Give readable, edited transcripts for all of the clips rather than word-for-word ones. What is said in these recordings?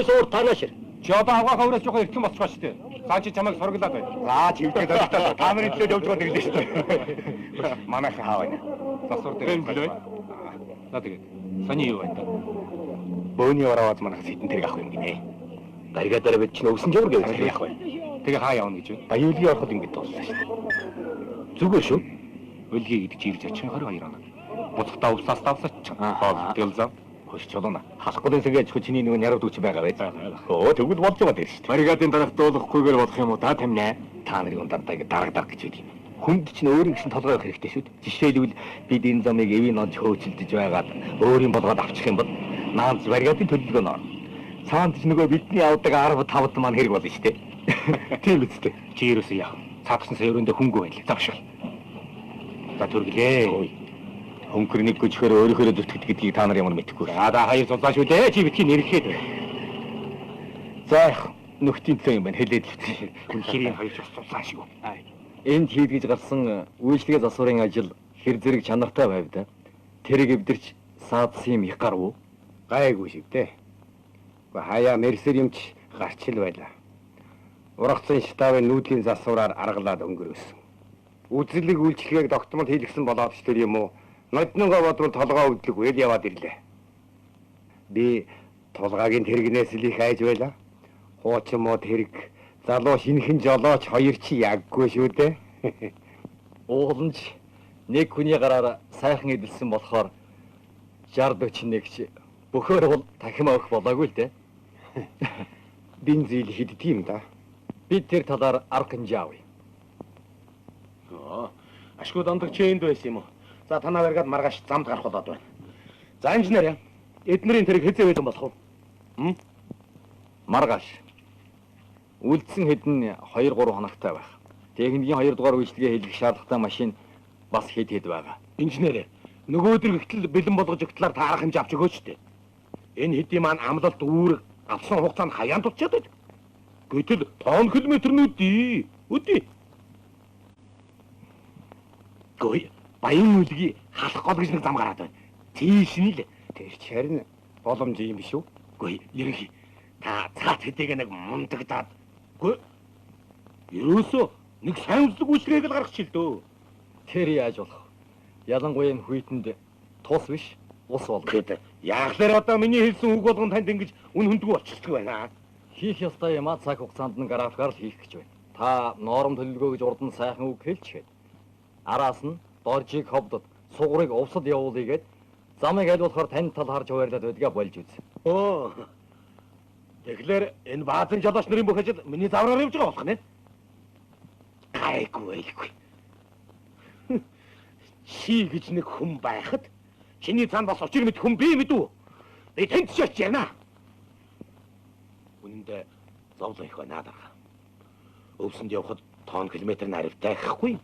Хойс уур танаа шир. Чи одоо авгаахаа өрөөс жоохон эртхэн болчихгоо шүү дээ. Цаа чи чамайг сургалаад байна. За чивдэг дөрөвтэй та нарын төлөө явж байгаа гэрлээ шүү дээ. Манайхан хаа байна. Засвар дээр байна. За тэгээд сони юу байна та? Бөөний ороод манайхас хитэн тэрэг авах юм гинэ. Бригадаар бид чинь өвсөн жавар гэвэл яах вэ? Тэгээ хаа явна гэж вэ? Баян үлгийн ороход ингэж дууслаа шүү дээ. Зүгээр шүү. Үлгий гэдэг чи ирж очих 22 хоног. Буцахтаа увсаас давсач. Хоол зам. Хөш чулууна. Халахгүй сэгээ чихүү чиний нөгөө нярав дүүч байгаа байж. Өө тэгвэл болж байгаа дээр шүү дээ. Бригадын дараах дуулахгүйгээр болох юм уу та тамнэ? Та нарыг дардаа ингэ дараг дараг гэж байд юм. Хүнд чинь өөрийн гэсэн толгой явах хэрэгтэй шүү дээ. Жишээлбэл бид энэ замыг эвийн онж хөөцөлдөж байгаад өөрийн болгоод авчих юм бол наанц бригадын төлөвлөгөө нор. Цаанд ч нөгөө бидний авдаг 10 5-д маань хэрэг болно шүү дээ. Тийм үстэй. Чи ерөөсөө яах. Цаадсан сая өрөөндөө хөнгөө байлаа. Завшвал. За түргэлээ. Хөнгөр нэг гүжихээр өөрөөхөө зүтгэдэг гэдгийг та нар ямар мэдэхгүй. За да хоёр зулаа шүү дээ. Чи битгий нэрхэд бай. За яах нөхдийн төлөө юм байна. Хэлээд л үгүй. Үнэхээр энэ хоёр ч бас зулаа шүү. Энд хийдгэж гарсан үйлчлэгээ засварын ажил хэр зэрэг чанартай байв да. Тэрэг эвдэрч саадсан юм их гарав уу? Гайгүй шиг дээ. Гэхдээ хаяа мэрсэр юмч гарч ил байлаа. Урагцсан штабын нүүдлийн засвараар аргалаад өнгөрөөсөн. Үзлэг үйлчлэгээг тогтмол хийлгсэн болоод ч тэр юм уу? Нодногоо бодвол толгой өвдлөг үйл яваад ирлээ. Би тулгаагийн тэрэгнээс л их айж байлаа. Хуучин мод хэрэг, залуу шинхэн жолооч хоёр чи яггүй шүү дээ. Ууланч нэг хүний гараар сайхан эдэлсэн болохоор 60 41 ч бөхөр бол тахим авах болоогүй л дээ. Бензин хэддэг юм да. Бид тэр талаар арга хэмжээ авъя. Ашгүй дондог чи энд байсан юм уу? За танаа баргаад маргааш замд гарах болоод байна. За инженер эднэрийн тэрэг хэзээ байсан болох вэ? Маргааш. Үлдсэн хэд нь 2-3 хоногтой байх. Техникийн 2 дугаар үйлчилгээ хийлгэх шаардлагатай машин бас хэд хэд байгаа. Инженер нөгөө өдөр гэтэл бэлэн болгож өгөх талаар та арга хэмжээ авч өгөөч дээ. Энэ хэдийн маань амлалт үүрэг авсан хугацаанд хаяан тутчаад байдаг. Гэтэл тонн километр нь үдий. Үдий. Гой Баян үлгий халах гол гэж нэг зам гараад байна. Тийш нь л. Тэр ч харин боломж юм биш үү? Үгүй ерөнхий та цаат хэдийгээ нэг мундагдаад. Үгүй ерөөсөө нэг сайн үзлэг үйлчлэгийг л гаргачих л дөө. Тэр яаж болох вэ? Ялангуяа энэ хүйтэнд тус биш ус болно. Тэгэхэд яахлаар одоо миний хэлсэн үг болгон танд ингэж үн хөндгөө болчихдог байна. Хийх ёстой юмаа цаг хугацаанд нь графикаар л хийх гэж байна. Та норм төлөвлөгөө гэж урд нь сайхан үг хэлчихээд араас нь доржийг ховдод, сугрыг увсад явуулъя гэд замыг аль болохоор тань тал харж хуваарлаад байдгаа болж үз. Өө. Тэгэхээр энэ баазан жолооч нарын бүх ажил миний завраар явж байгаа болох нэ. Гайгүй байлгүй. Чи гэж нэг хүн байхад чиний цаана бас учир мэд хүн би мэдүү. Би тэнд ч очиж яана. Үнэндээ зовлон их байна дарга. Өвсөнд явхад тонн километр наривтай гэхгүй юм.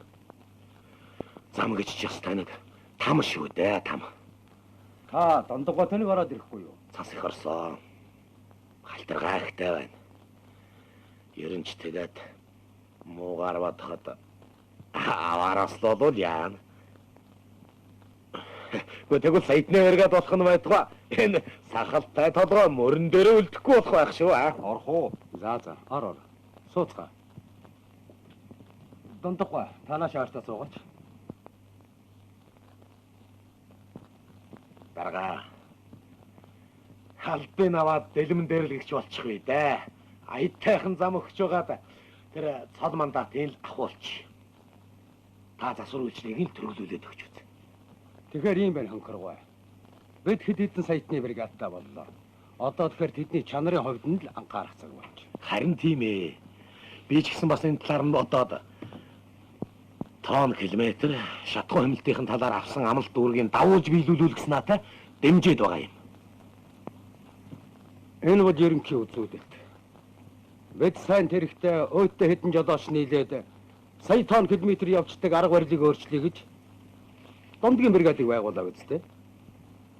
Зам гэж ч ёстой нэг там шүү дээ там. Та дондогоо тэнэг ороод ирэхгүй юу? Цас их орсон. Халтар гайхтай байна. Ер нь ч тэгээд муугаар бодоход аваараас л бол яана. Гэхдээ тэгвэл саятны эргээд болох нь байтугай. Энэ сахалтай толгой мөрөн дээрээ үлдэхгүй болох байх шүү аа. Орох уу? За за ор ор. Сууцгаа. Дондогоо танаа шаартаа суугач. Дарга. Халбын аваад дэлмэн дээр л гिच болчих вэ дээ. Аятайхан зам өгч байгаад тэр цол мандатын л авахулч. Та засвар үйлчлэгийг л төрөлүүлээд өгч үз. Тэгэхээр ийм байна хонхоргой. Бид хэд хэдэн саятны бригадтай боллоо. Одоо тэгэхээр тэдний чанарын хувьд нь л анхаарах цаг болж. Харин тийм ээ. Би ч гэсэн бас энэ талаар нь бодоод тонн километр шатхуу хэмнэлтийн талаар авсан амлалт үүргийг давуулж биелүүлүүл гэсэн наатай дэмжиж байгаа юм. Энэ бол ерөнхий үзүүлэлт. Бид сайн тэрэгтэй өөдөө хэдэн жолооч нийлээд сая тонн километр явцдаг арга барилыг өөрчлөе гэж дундгийн бригадыг байгуулаа үсттэй.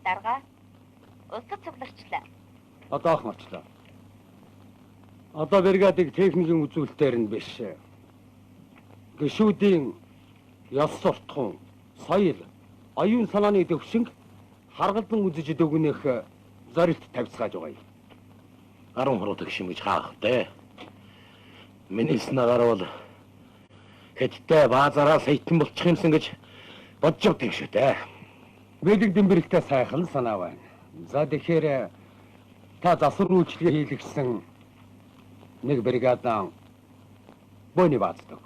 Дарга улсад цугларчлаа. Одоохон очлоо. Одоо бригадыг техникийн үзүүлэлтээр нь биш. Гишүүдийн ёс суртахуун, соёл, оюун санааны төвшинг харгалзан үзэж дүгнэх зорилт тавьцгааж байгаа юм. 10 хуруудаг шим гэж хаах вэ? Миний снагаар бол хэдтэй баазаараа саятан болчих юмсан гэж бодож явдаг юм шүү дээ. Бэлэг дэмбэрэгтэй сайхан санаа байна. За тэгэхээр та засвар үйлчилгээ хийлгэсэн нэг бригадан бөөний бааздаг.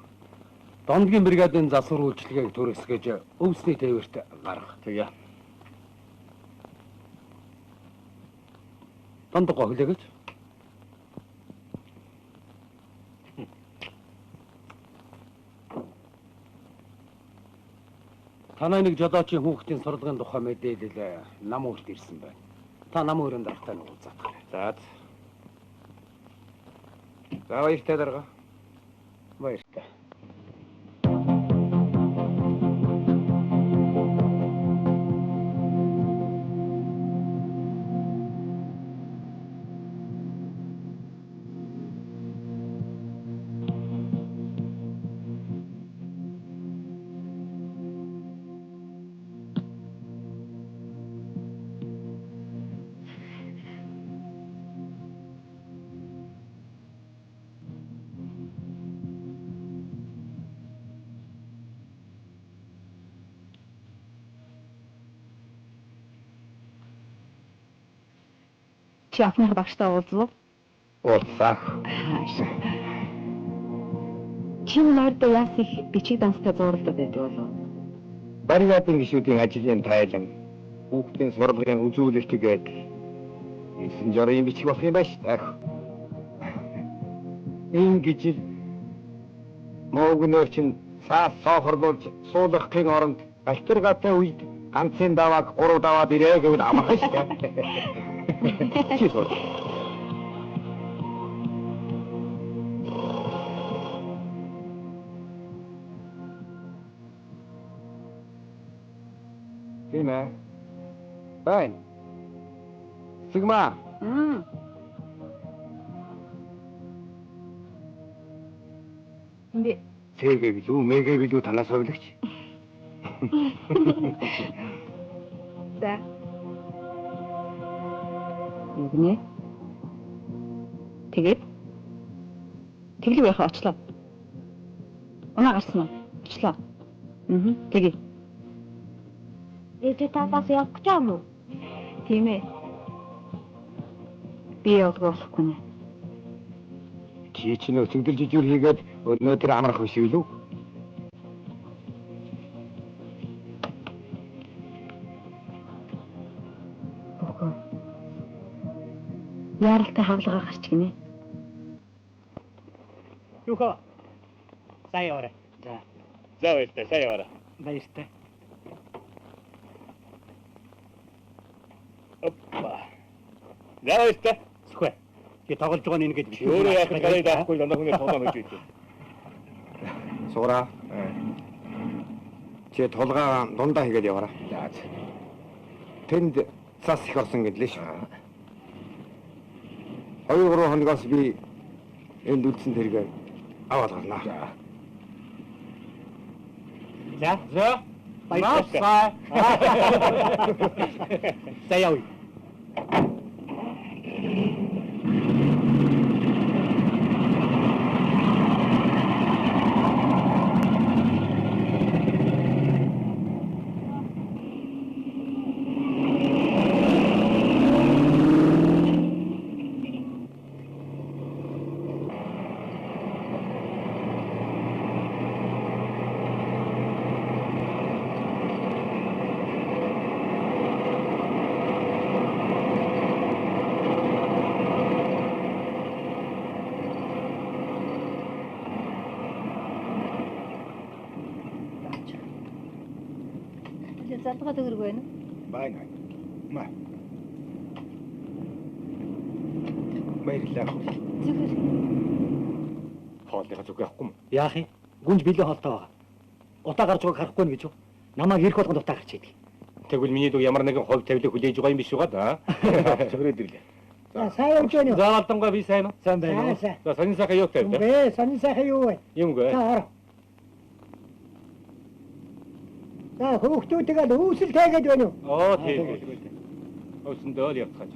Дондгийн бригадын засвар үйлчилгээг төрөсгөж өвсний тээвэрт гаргах. Тэгээ. Дондогоо хүлээгэж. Танай нэг жолоочийн хүүхдийн сурлагын тухай мэдээлэл нам өөрт ирсэн байна. Та нам өөрөнд даргатай нэг уулзаах. За. За баяртай дарга. Баяртай. Чи охиныхоо багштай уулзвав? Уулзлаа. Чи нойрдоо яас их бичиг данстай зууралдаад байдаг болов? Бригадын гишүүдийн ажлын тайлан, хүүхдийн сурлагын үзүүлэлт гээд 9 жорын бичиг болох юм байна шүү дээ. Ингэж л мөөгнөр чинь цаас соохорлуулж суулгахын оронд альтергатай үед ганцын давааг 3 даваад ирээ гэвэл амархан шүү дээ. Чи суу. Тийм ээ. Байна. Сигма. Би Цэгээ билүү, мэгээ билүү танаас хувилагч. За. Юу гинэ? Тэгээд тэглэг яхаа очлоо. Унаа гарсан уу? Очлоо. Тэгээ. Ээжээ та бас явах гэж байгаа юм уу? Тийм ээ. Би явдгаа болохгүй нэ. Чи чинь өцөгдөл жижүүр хийгээд өнөөдөр амрах биш үү? Үгүй. Яаралтай хавлага гарч гинэ. Юхо. Сайн яваарай. За. За баяртай, сайн яваарай. Баяртай. Оппа. За баяртай. Сүхэ. Чи тоглож байгаа нь ингэж биш. Өөрөө яах вэ? Гарыг даахгүй дандаа хүний тоглоом хийж үйдэ. Сураа. Чи тулгаа дундаа хийгээд яваарай. За. Тэнд цас их орсон гэдлээ шүү. 2-3 хоногоос би энд үлдсэн тэргээ аваад гарна. За. За. Баяртай. За явъя. Зардгаа төгрөг байна уу? Байна. Маа. Баярлалаа. Зүгээр. Хоолныхаа зүг явахгүй юм. Яах юм? Гүнж бэлэн хоолтой байгаа. Утаа гарч байгааг харахгүй нь гэж юу? Намайг ирэх болгонд утаа гарч идэг. Тэгвэл миний дүү ямар нэгэн хувь тавилыг хүлээж байгаа юм биш үү да? Чөмрөөд ирлээ. За сайн явж байна уу? За алдангаа би сайн уу? Сайн байна уу? Сайн. За сонин сайхан юу тавь да? Бэ, сонин сайхан юу вэ? Юмгүй. За ор. За хүүхдүүдтэйгээ л үүсэл тайгаад байна уу? Оо тийм. Өсөндөө л явцгааж.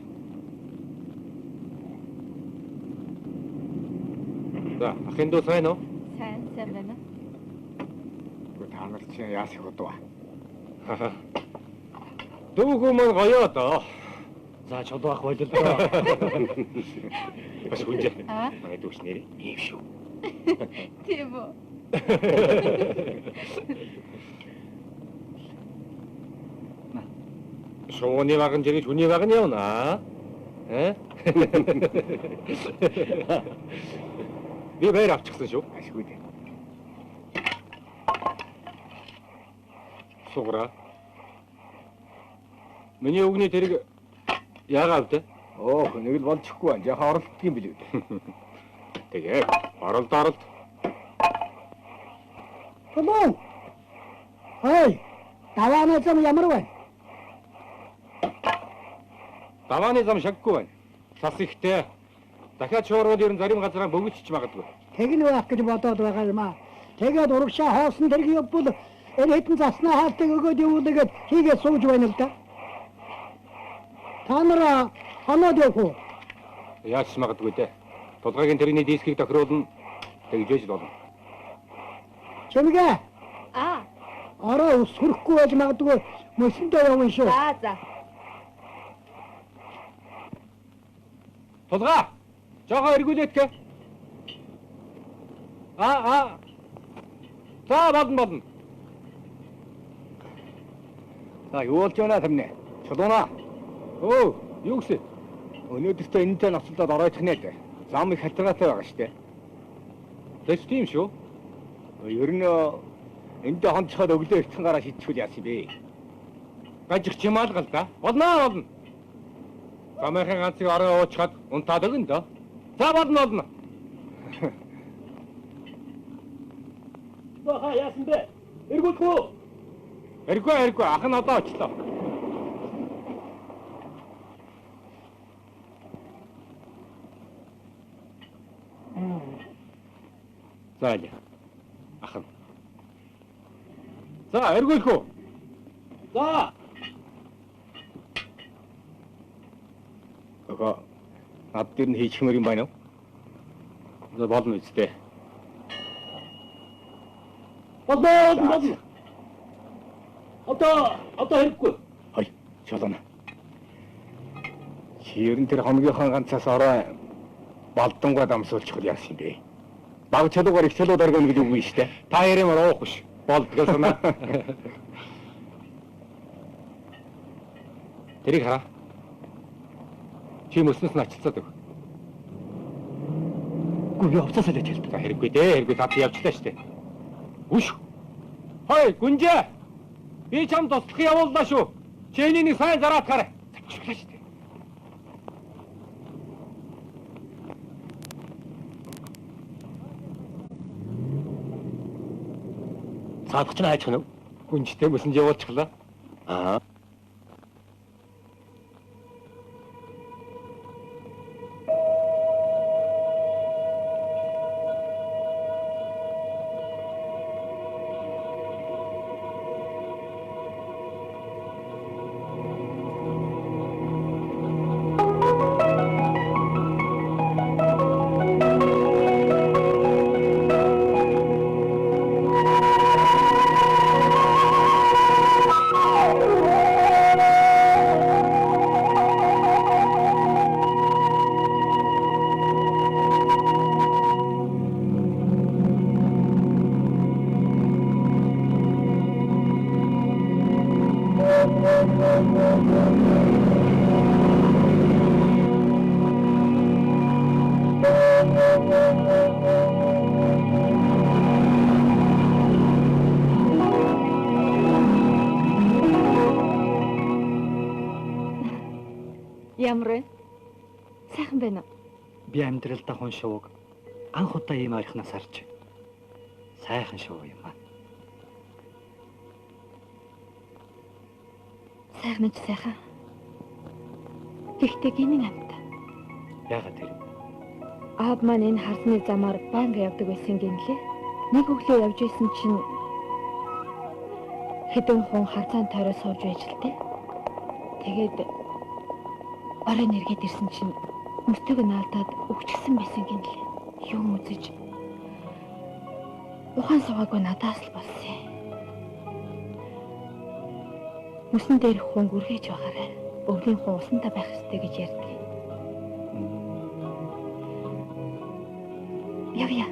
За, ахын дүү сайн уу? Сайн, сайн байна. Гэхдээ та нар чинь яас их удаа. Дүүхүү маань гоё доо. За, чулуу ах бололдоо. Бас хүнжээ. Манай дүүс нэр ийм шүү. Тийм үү? Шууны вагон жиргэж хүний вагон явна. Э? Би баяр авчихсан шүү. Ашгүй дээ. Суграа. Миний үгний тэрэг яагаад авдэ? Өөх, нэг л болчихгүй байна. Яхаа оролддог юм билүү дээ. Тэгээ, оролд оролд. Чулуун. Хой. Давааны зам ямар байна? Давааны зам шаггүй байна. Цас ихтэй. Дахиад шуурвал ер нь зарим газараа бөгөөчч магадгүй. Тэгнэ байх гэж бодоод байгаа юм аа. Тэгээд урагшаа хоосон тэрэг явбал энэ хэдэн заснаа хаалтыг өгөөд явуулгээд хийгээд сууж байна л да. Та нар хоноод явах уу? Яаж ч магадгүй дээ. Тулгаагийн тэрэгний дискийг тохируулна. Тэгжээж л болно. Чимгээ. Аа. Орой ус хүрэхгүй байж магадгүй мөсөндөө явна шүү. За за. Тулгаа. Жохоо эргүүлээдгээ. Аа. За болно болно. За юу болж байна тэмнэ? Чулуунаа. Өө, юу гэсэн? Өнөөдөртөө энэтэй ноцолдоод оройдох нэ дээ. Зам их халтаргаатай байгаа штэ. Тэс тийм шүү. Ер нь эндээ хонцоход өглөө эртхэн гараа шийдчихвэл яасан бэ? Гажих чимаал гал да. Болно болно. Замынхын ганцыг орой уучхад унтаад өгнө дөө. За болно болно. Баха яасан бэ? Эргүүлэх үү? Эргүй ах нь одоо очлоо. За аль. Ах нь. За эргүүлэх үү? За. Өхөө над дээр нь хийчихмээр юм байна уу? За болно үстэй. Болно болно. Одоо хэрэггүй. Хой, чулуuna. Чи ер нь тэр хомгийнхаа ганцаас орой балдангуй дамсуулчихвал яасан юм бэ? Баг чулуугаар их чулуу дөргөнө гэж үгүй шүү дээ. Та яриамаар уух биш. Болдгоо санаа. Тэрийг хараа. Чи мөснөөс нь ачилцаад өг. Үгүй би хувцас алиад хэлдэг. За хэрэггүй дээ. Хэрэггүй цаад явчлаа шүү дээ. Үш. Хой, гүнжээ. Би чам туслах явууллаа шүү. Чи энийг сайн зараад хараа. Завчлаа шүү дээ. Цаадах чинь хайчих нь. Гүнжтэй мөсөнд явуулчихлаа. Аа. Ямар вэ? Сайхан байна уу? Би амьдралдаа хүн шувууг анх удаа ийм ойрхоноос харж байна. Сайхан шувуу юм аа. Сайхан ч сайхан. Гэхдээ гинэн амт. Яагаад тэр? Аав маань энэ харсны замаар байнга явдаг байсан гинлээ. Нэг өглөө явж исэн чинь хэдэн хүн харцаан тойроо сууж байж л тээ. Тэгээд орой нэргээд ирсэн чинь мөртөг нь алдаад өгчихсэн байсан гинлээ. Юм үзэж Ухаан суваагүй надаас л болсон юм. Мөсөн дээрх хүн гүргээж байгаарай. Өвлийн хүн усандаа байх ёстой гэж ярьдаг. Явъя.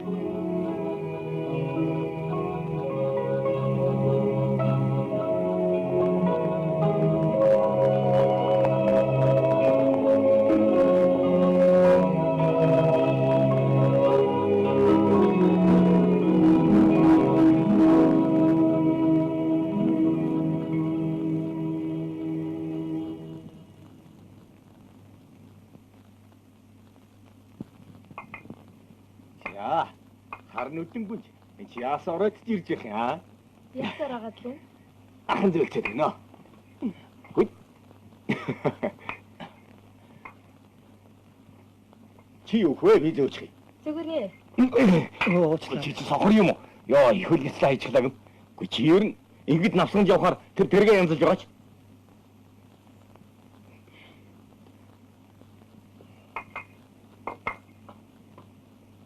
Яасан оройтж ирж явах юм аа? Ясаар агаад л үү? Ахан зөөлчээд гинэ. Хүй. Чи юу хөө би зөөчих юм. Зүгээрээ. Оо чи сохор юм уу? Йоо их хөл гисла хийчихлаа гэм. Үгүй чи ер нь ингэд навсган явахаар тэр тэргээ янзалж байгаач.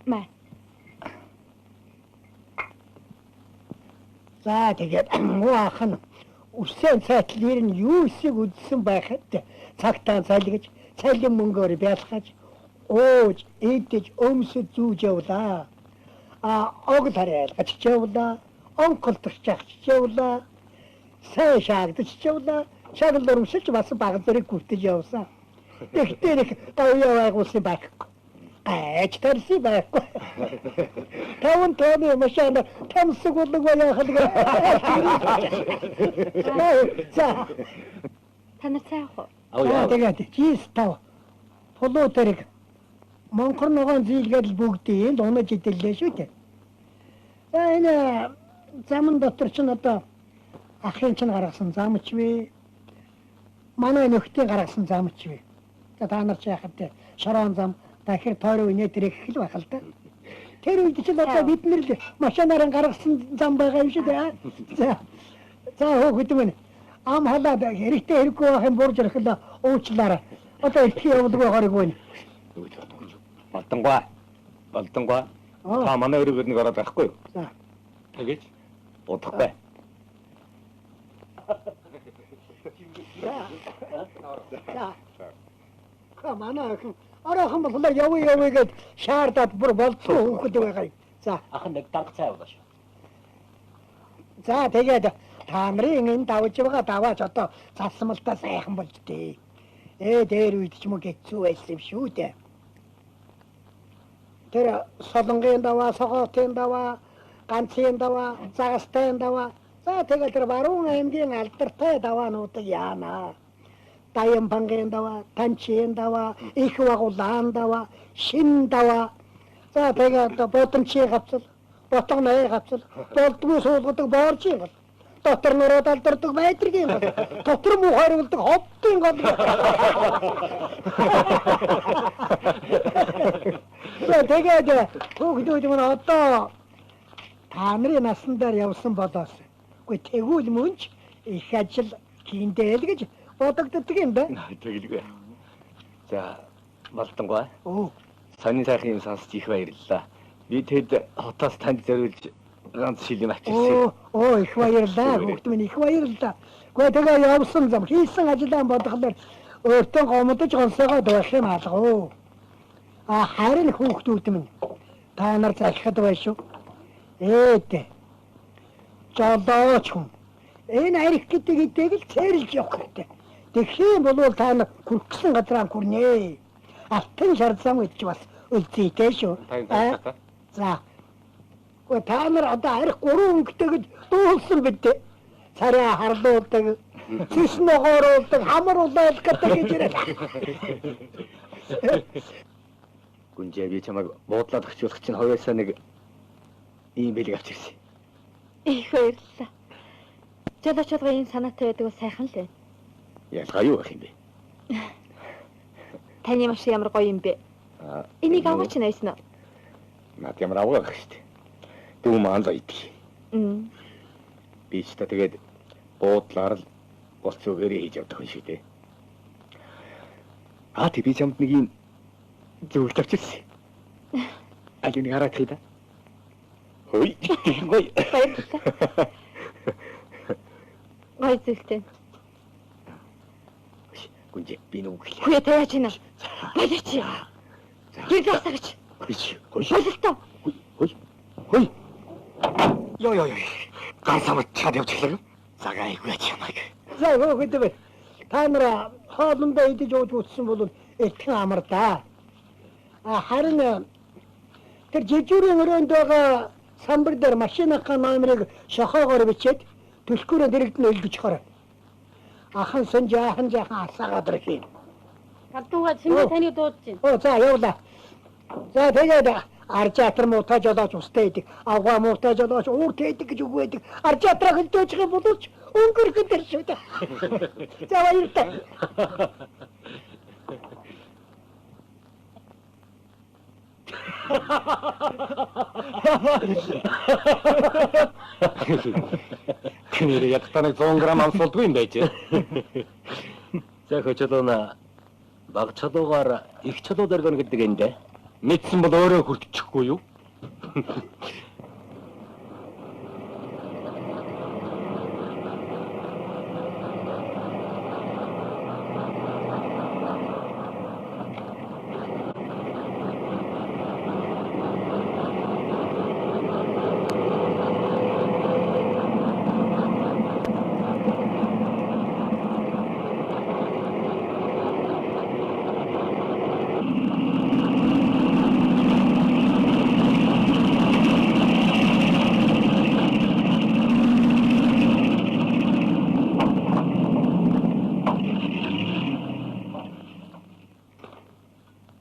Маа. За тэгээд муу ах нь үсэн цайтал ер нь юу эсийг үзсэн байхад цагтаа цалгиж цалин мөнгөөр бялхаж ууж идэж өмсөж зүүж явлаа. А огл харайлгаж явлаа, онколдож явлаа, сайн шаагдаж явлаа, шагнал урамшилж бас баг зэрэг гүтэж явсан. Тэгтээ нэг гавьяа байгуулсан байхгүй. Гайч тарси байхгүй. Таван тооны машин тамсаг болог баяахал. За. Та нар цай авах уу? Аа тэгээд жис тав. Пулуу тэрэг Монхор ногоон зийлгээд л бүгдийг дунаж идэллээ шүү дээ. За энэ заман дотор чинь одоо ахын чинь гаргасан замч вэ? Манай нөхдийн гаргасан замч вэ? За та нар чи яхад те шороон зам дахир тойроо инээ тэрэг их л байх л да. Тэр үед чинь одоо бид нэр л машинаар гаргасан зам байгаа юм шиг дээ. За. За хөөхд минь ам халаад хэрэгтэй хэрэггүй байх юм бурж ирэхэл уучлаарай. Одоо эртний явуулгүй хориг байна. Болдонгой. Болдонгой. Та манай өрөөгөр нэг ороод байхгүй юу? За. Тэгэж удахгүй. За. За. Ка манай охин оройхон боллоо явъя явъя гэд шаардаад бүр болцсон хүүхэд байгаа юм. За. Ах нэг данг цай авлаа шүү. За тэгээд та нарын энэ давж байгаа даваач одоо засмалтаа сайхан болж дээ. Дээр үед ч юм уу хэцүү байсан юм шүү дээ. Тэр солонгийн даваа, согоотын даваа, ганцын даваа, загастай даваа. За тэгээд тэр Баруун аймгийн алдартай даваануудыг яана. Даян даваа, Танчийн даваа, их вагулаан даваа, шин даваа. За тэгээд бодомчийн гавцал, ботгон ная гавцал, болдгоо суулгадаг бооржийн гол. Дотор нурууд алдардаг байдергийн гол. Дотор муу хориглодог ховдын гол. За тэгээд хүүхдүүд минь одоо та нарын насан дээр явсан болоос. Үгүй тэгвэл мөн ч их ажил хийндэ л гэж бодогддог юм да. Тэгэлгүй. За Болдонгой. Оо. Сонин сайхан юм сонсч их баярлалаа. Би тэд хотоос танд зориулж ганц шил юм авчирсан. Оо их баярлалаа. Хүүхд минь их баярлалаа. Үгүй тэгээ явсан зам хийсэн ажлаа бодглоор өөртөө гомдож гонсоогоод байх юм алга. А харин хүүхдүүд минь та нар залхихад байна шүү. Ээдэ. Жолооч хүн. Энэ арх гэдэг эдийг л цээрлж явах хэрэгтэй. Тэгэх юм бол та нар хүрхсэн газраа хүрнэ. Алтан шар зам гэж бас үлзийтэй шүү. За. Гэхдээ та нар одоо арх гурван өнгөтэй гэж дуулсан бид. Царай харлуулдаг, цэс ногооруулдаг, хамар улаалах гэдэг гэж ирээ. Гүнжээ би чамайг буудлаад очиулах чинь хоёулаа нэг ийм бэлэг авчирсан. Их баярлалаа. Жолооч болгоо ийм санаатай байдаг бол сайхан л байна. Ялгаа юу байх юм бэ? Таны машин ямар гоё юм бэ? Энийг аваач найсан уу? Над ямар авгаа байх шүү дээ. Дүү маань л идэх. Би ч та тэгээд буудлаар л болц үгээрээ хийж явдаг хүн шүү дээ. Аа тий би чамд нэг ийм зөвлөлт авчирсан. Аль нэг хараад хий да. Хөөе, тэгэн гоё. Баярлалаа. Гоё зүйлтэй. Гүнжээ, би нүг гэлээ. Хөөе тавиач байна. Болооч. Гэрлээ асаагч. Хөөе. Бололтоо. Хөөе. Хөөе. Йоо ёо ёо. Гар самчаад явчихлаа. Цагаан айгүй чамайг. За хөөхөд бай. Та нар хоолундаа идэж ууж үтсэн бол элтгэн амар да. А харин тэр жижүүрийн өрөөнд байгаа самбар дээр машиныхаа номерыг шохоогоор бичээд түлхүүрээ дэрэгдэн өлгөж хорой. Ахан сэн жаахан жаахан асаагаад ирэх юм. Галдууга цэмээ таны дуудаж байна. Оо за явлаа. За тэгээд аржаатар муутай жолооч устай идэг. Авгаа муутай жолооч ууртай идэг гэж үг байдаг. Аржаатраа хөлдөөж юм боловч өнгөрөх дээр шүү дээ. За баярлалаа. Нэр ягтаныг 100 г амсуулдгүй юм байж. За хөчөлөөнө баг чулуугаар их чулуу дөргөн гэдэг юм дээ. Мэдсэн бол өөрөө хүртчихгүй юу?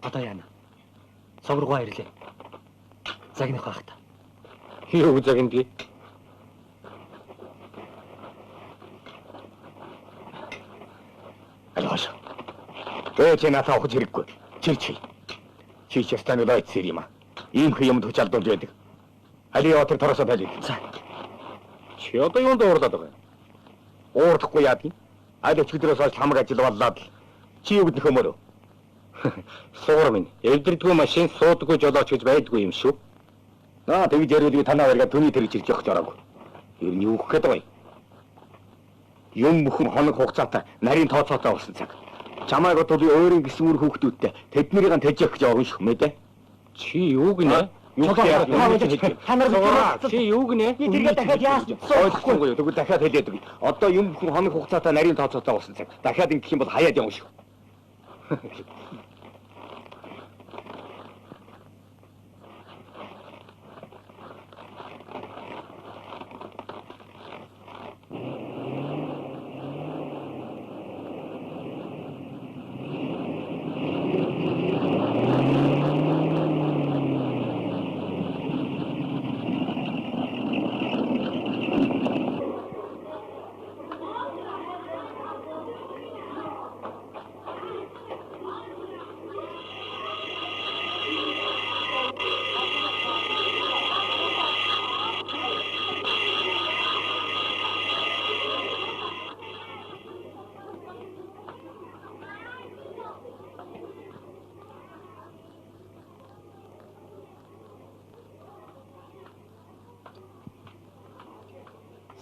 Одоо яана. Совргоо ирлээ. Загнах байх та. Юу загнадгийг? Алгаш. Тэ чи надад авах хэрэггүй. Чи чи. Чи ч ястаны лайт сэр юм аа. Ийм хэ юмд хүч алдуулж байдаг. Али яваа тэр тороосоо тайлыг. За. Чи одоо юунд уурлаад байгаа юм? Уурлахгүй яадаг юм? Аль өчигдрөөс хойш хамаг ажил боллоод л чи юу гэдэг нөхөмөр. Суур минь, эвдэрдгүй машин суудаггүй жолооч гэж байдгүй юм шүү. Наа тэгж яриул би танаа барига түүний тэр гэж ирж явах жараагүй. Ер нь юу гэх гээд байгаа юм? Юм бүхэн хоног хугацаатай нарийн тооцоотой болсон цаг. Чамайг одоо би өөрийн гисэн үр хүүхдүүдтэй тэднэрийг нь тэжээх гэж явна шүү мэдээ. Чи юу гинэ? Юу Та нар Чи юу гинэ? Би тэргээ дахиад яасан? Ойлгохгүй юу? Тэгвэл дахиад хэлээд өгье. Одоо юм бүхэн хоног хугацаатай нарийн тооцоотой болсон цаг. Дахиад ингэх юм бол хаяад явна шүү.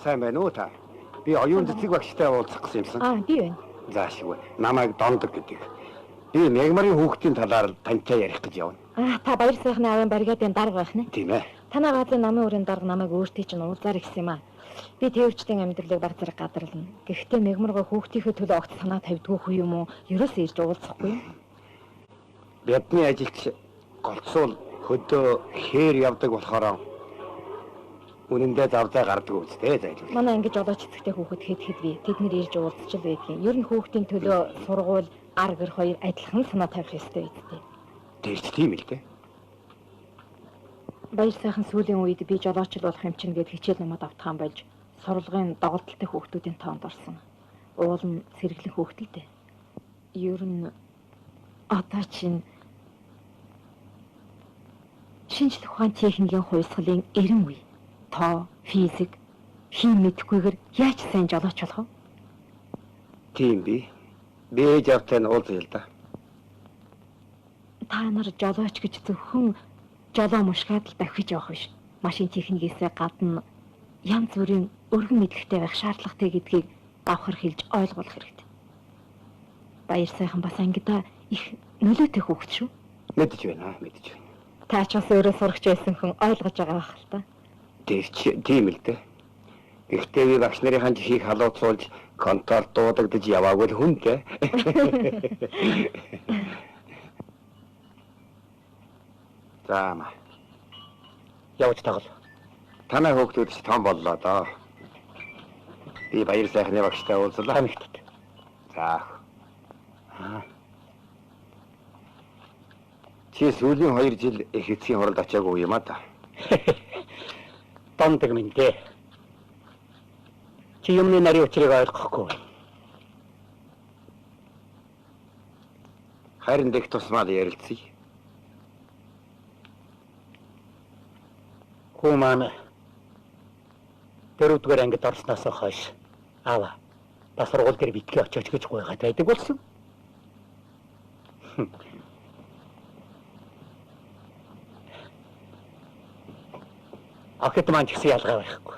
Сайн байна уу та? Би оюун цэцэг багштай уулзах гэсэн юмсан. Аа, би байна. Заашгүй. Намайг Дондог гэдэг. Би Мягмарын хүүхдийн талаар тантай ярих гэж явна. Аа, та баяр сайхны аавын бригадын дарга байх нэ. Тийм ээ. Танай газрын намын өрөөний дарга намайг өөртөө чинь уулзаар гисэн юм аа. Би тээврчдийн амьдралыг баг зэрэг гадарлана. Гэхдээ Мягмаргаа хүүхдийнхээ төлөө огт санаа тавьдгүй хүү юм уу? Ерөөсөө ирж уулзахгүй юм. Бидний ажилч голцуул хөдөө хээр явдаг болохоор үнэндээ завзаа гардаг үстэй зайлуул. Манай ингэж жолооч эцэгтэй хүүхэд хэд хэд бий. Тэд нэр ирж уулзч л байдгийн. Ер нь хүүхдийн төлөө сургууль, ар гэр хоёр адилхан санаа тавих ёстой үстэй. Тэр ч тийм л дээ. Баяр сайхан сүүлийн үед би жолооч л болох юм чинь гэд хичээл номод автахаан болж сурлагын доголдолтой хүүхдүүдийн тоонд орсон. Уул нь сэргэлэн хүүхдэлтэй. Ер нь одоо чинь шинжлэх ухаан техникийн хувьсгалын эрен үе. Тоо, физик, хим мэдэхгүйгээр яаж сайн жолооч болох вэ? Тийм би. Би ээж аавтай нь уулзъя л да. Та нар жолооч гэж зөвхөн жолоо мушгаад л давхиж явах биш. Машин техникээсээ гадна янз бүрийн өргөн мэдлэгтэй байх шаардлагатай гэдгийг давхар хэлж ойлгуулах хэрэгтэй. Баяр сайхан бас ангидаа их нөлөөтэй хүүхэд шүү. Мэдэж байна, мэдэж байна. Та ч бас өөрөө сурагч байсан хүн ойлгож байгаа байх л та. Тэр чи тийм л дээ. Гэхдээ би багш нарын жихийг халууцуулж контрол дуудагдаж яваагүй л хүн дээ. За маа. Явж тагал. Танай хүүхдүүд ч том боллоо доо. Би баяр сайхны багштай уулзлаа. Танигтд. За. Чи сүүлийн 2 жил их эцгийн хуралд очиагүй юм а та. Дондог минь дээ. Чи юмны нарийн учрыг ойлгохгүй байна. Харин дэх тусмаа ярилцъя. Хүү маань дөрөвдүгээр ангид орсноос хойш аава бас сургууль дээр битгий очооч гэж гуйгаад байдаг болсон. Охид маань ч гэсэн ялгаа байхгүй.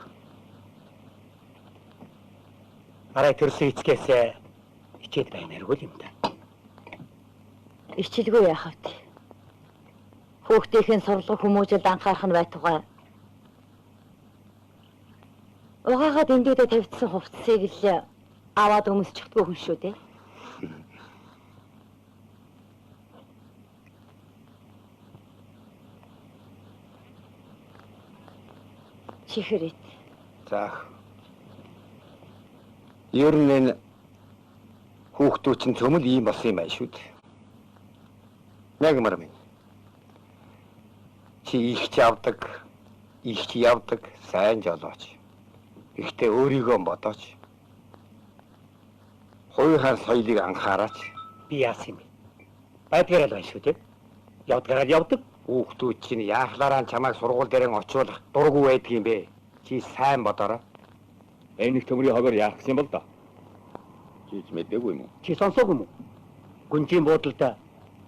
Арай төрсөн эцгээс хичээд баймааргүй юм да. Ичилгүй яах вэ? Хүүхдийн сурлага хүмүүжүүлд анхаарах нь байтугай. Угаагаад эндүүдээ тавьдсан хувцсыг л аваад өмсчихдгүй хүн шүү дээ. Чихрэт. За. Ер нь энэ хүүхдүүд чинь цөмөл ийм болсон юм байна шүү дээ. Нягмар минь. Чи их ч явдаг, их ч явдаг, сайн жолооч. Гэхдээ өөрийгөө бодооч. Хувийнхаа соёлыг анхаараач. Би яасан юм бэ? Байдгаараа л байна шүү дээ. Явдгаараа л явдаг. Хүүхдүүд чинь яахлаараа чамайг сургууль дээр очиулах дургүй байдаг юм бэ? Чи сайн бодоорой. Энэ их төмрийн хогоор яах гэсэн юм бол доо? Чи ч мэдээгүй юм уу? Чи сонсоогүй юм уу? Гүнжийн буудалд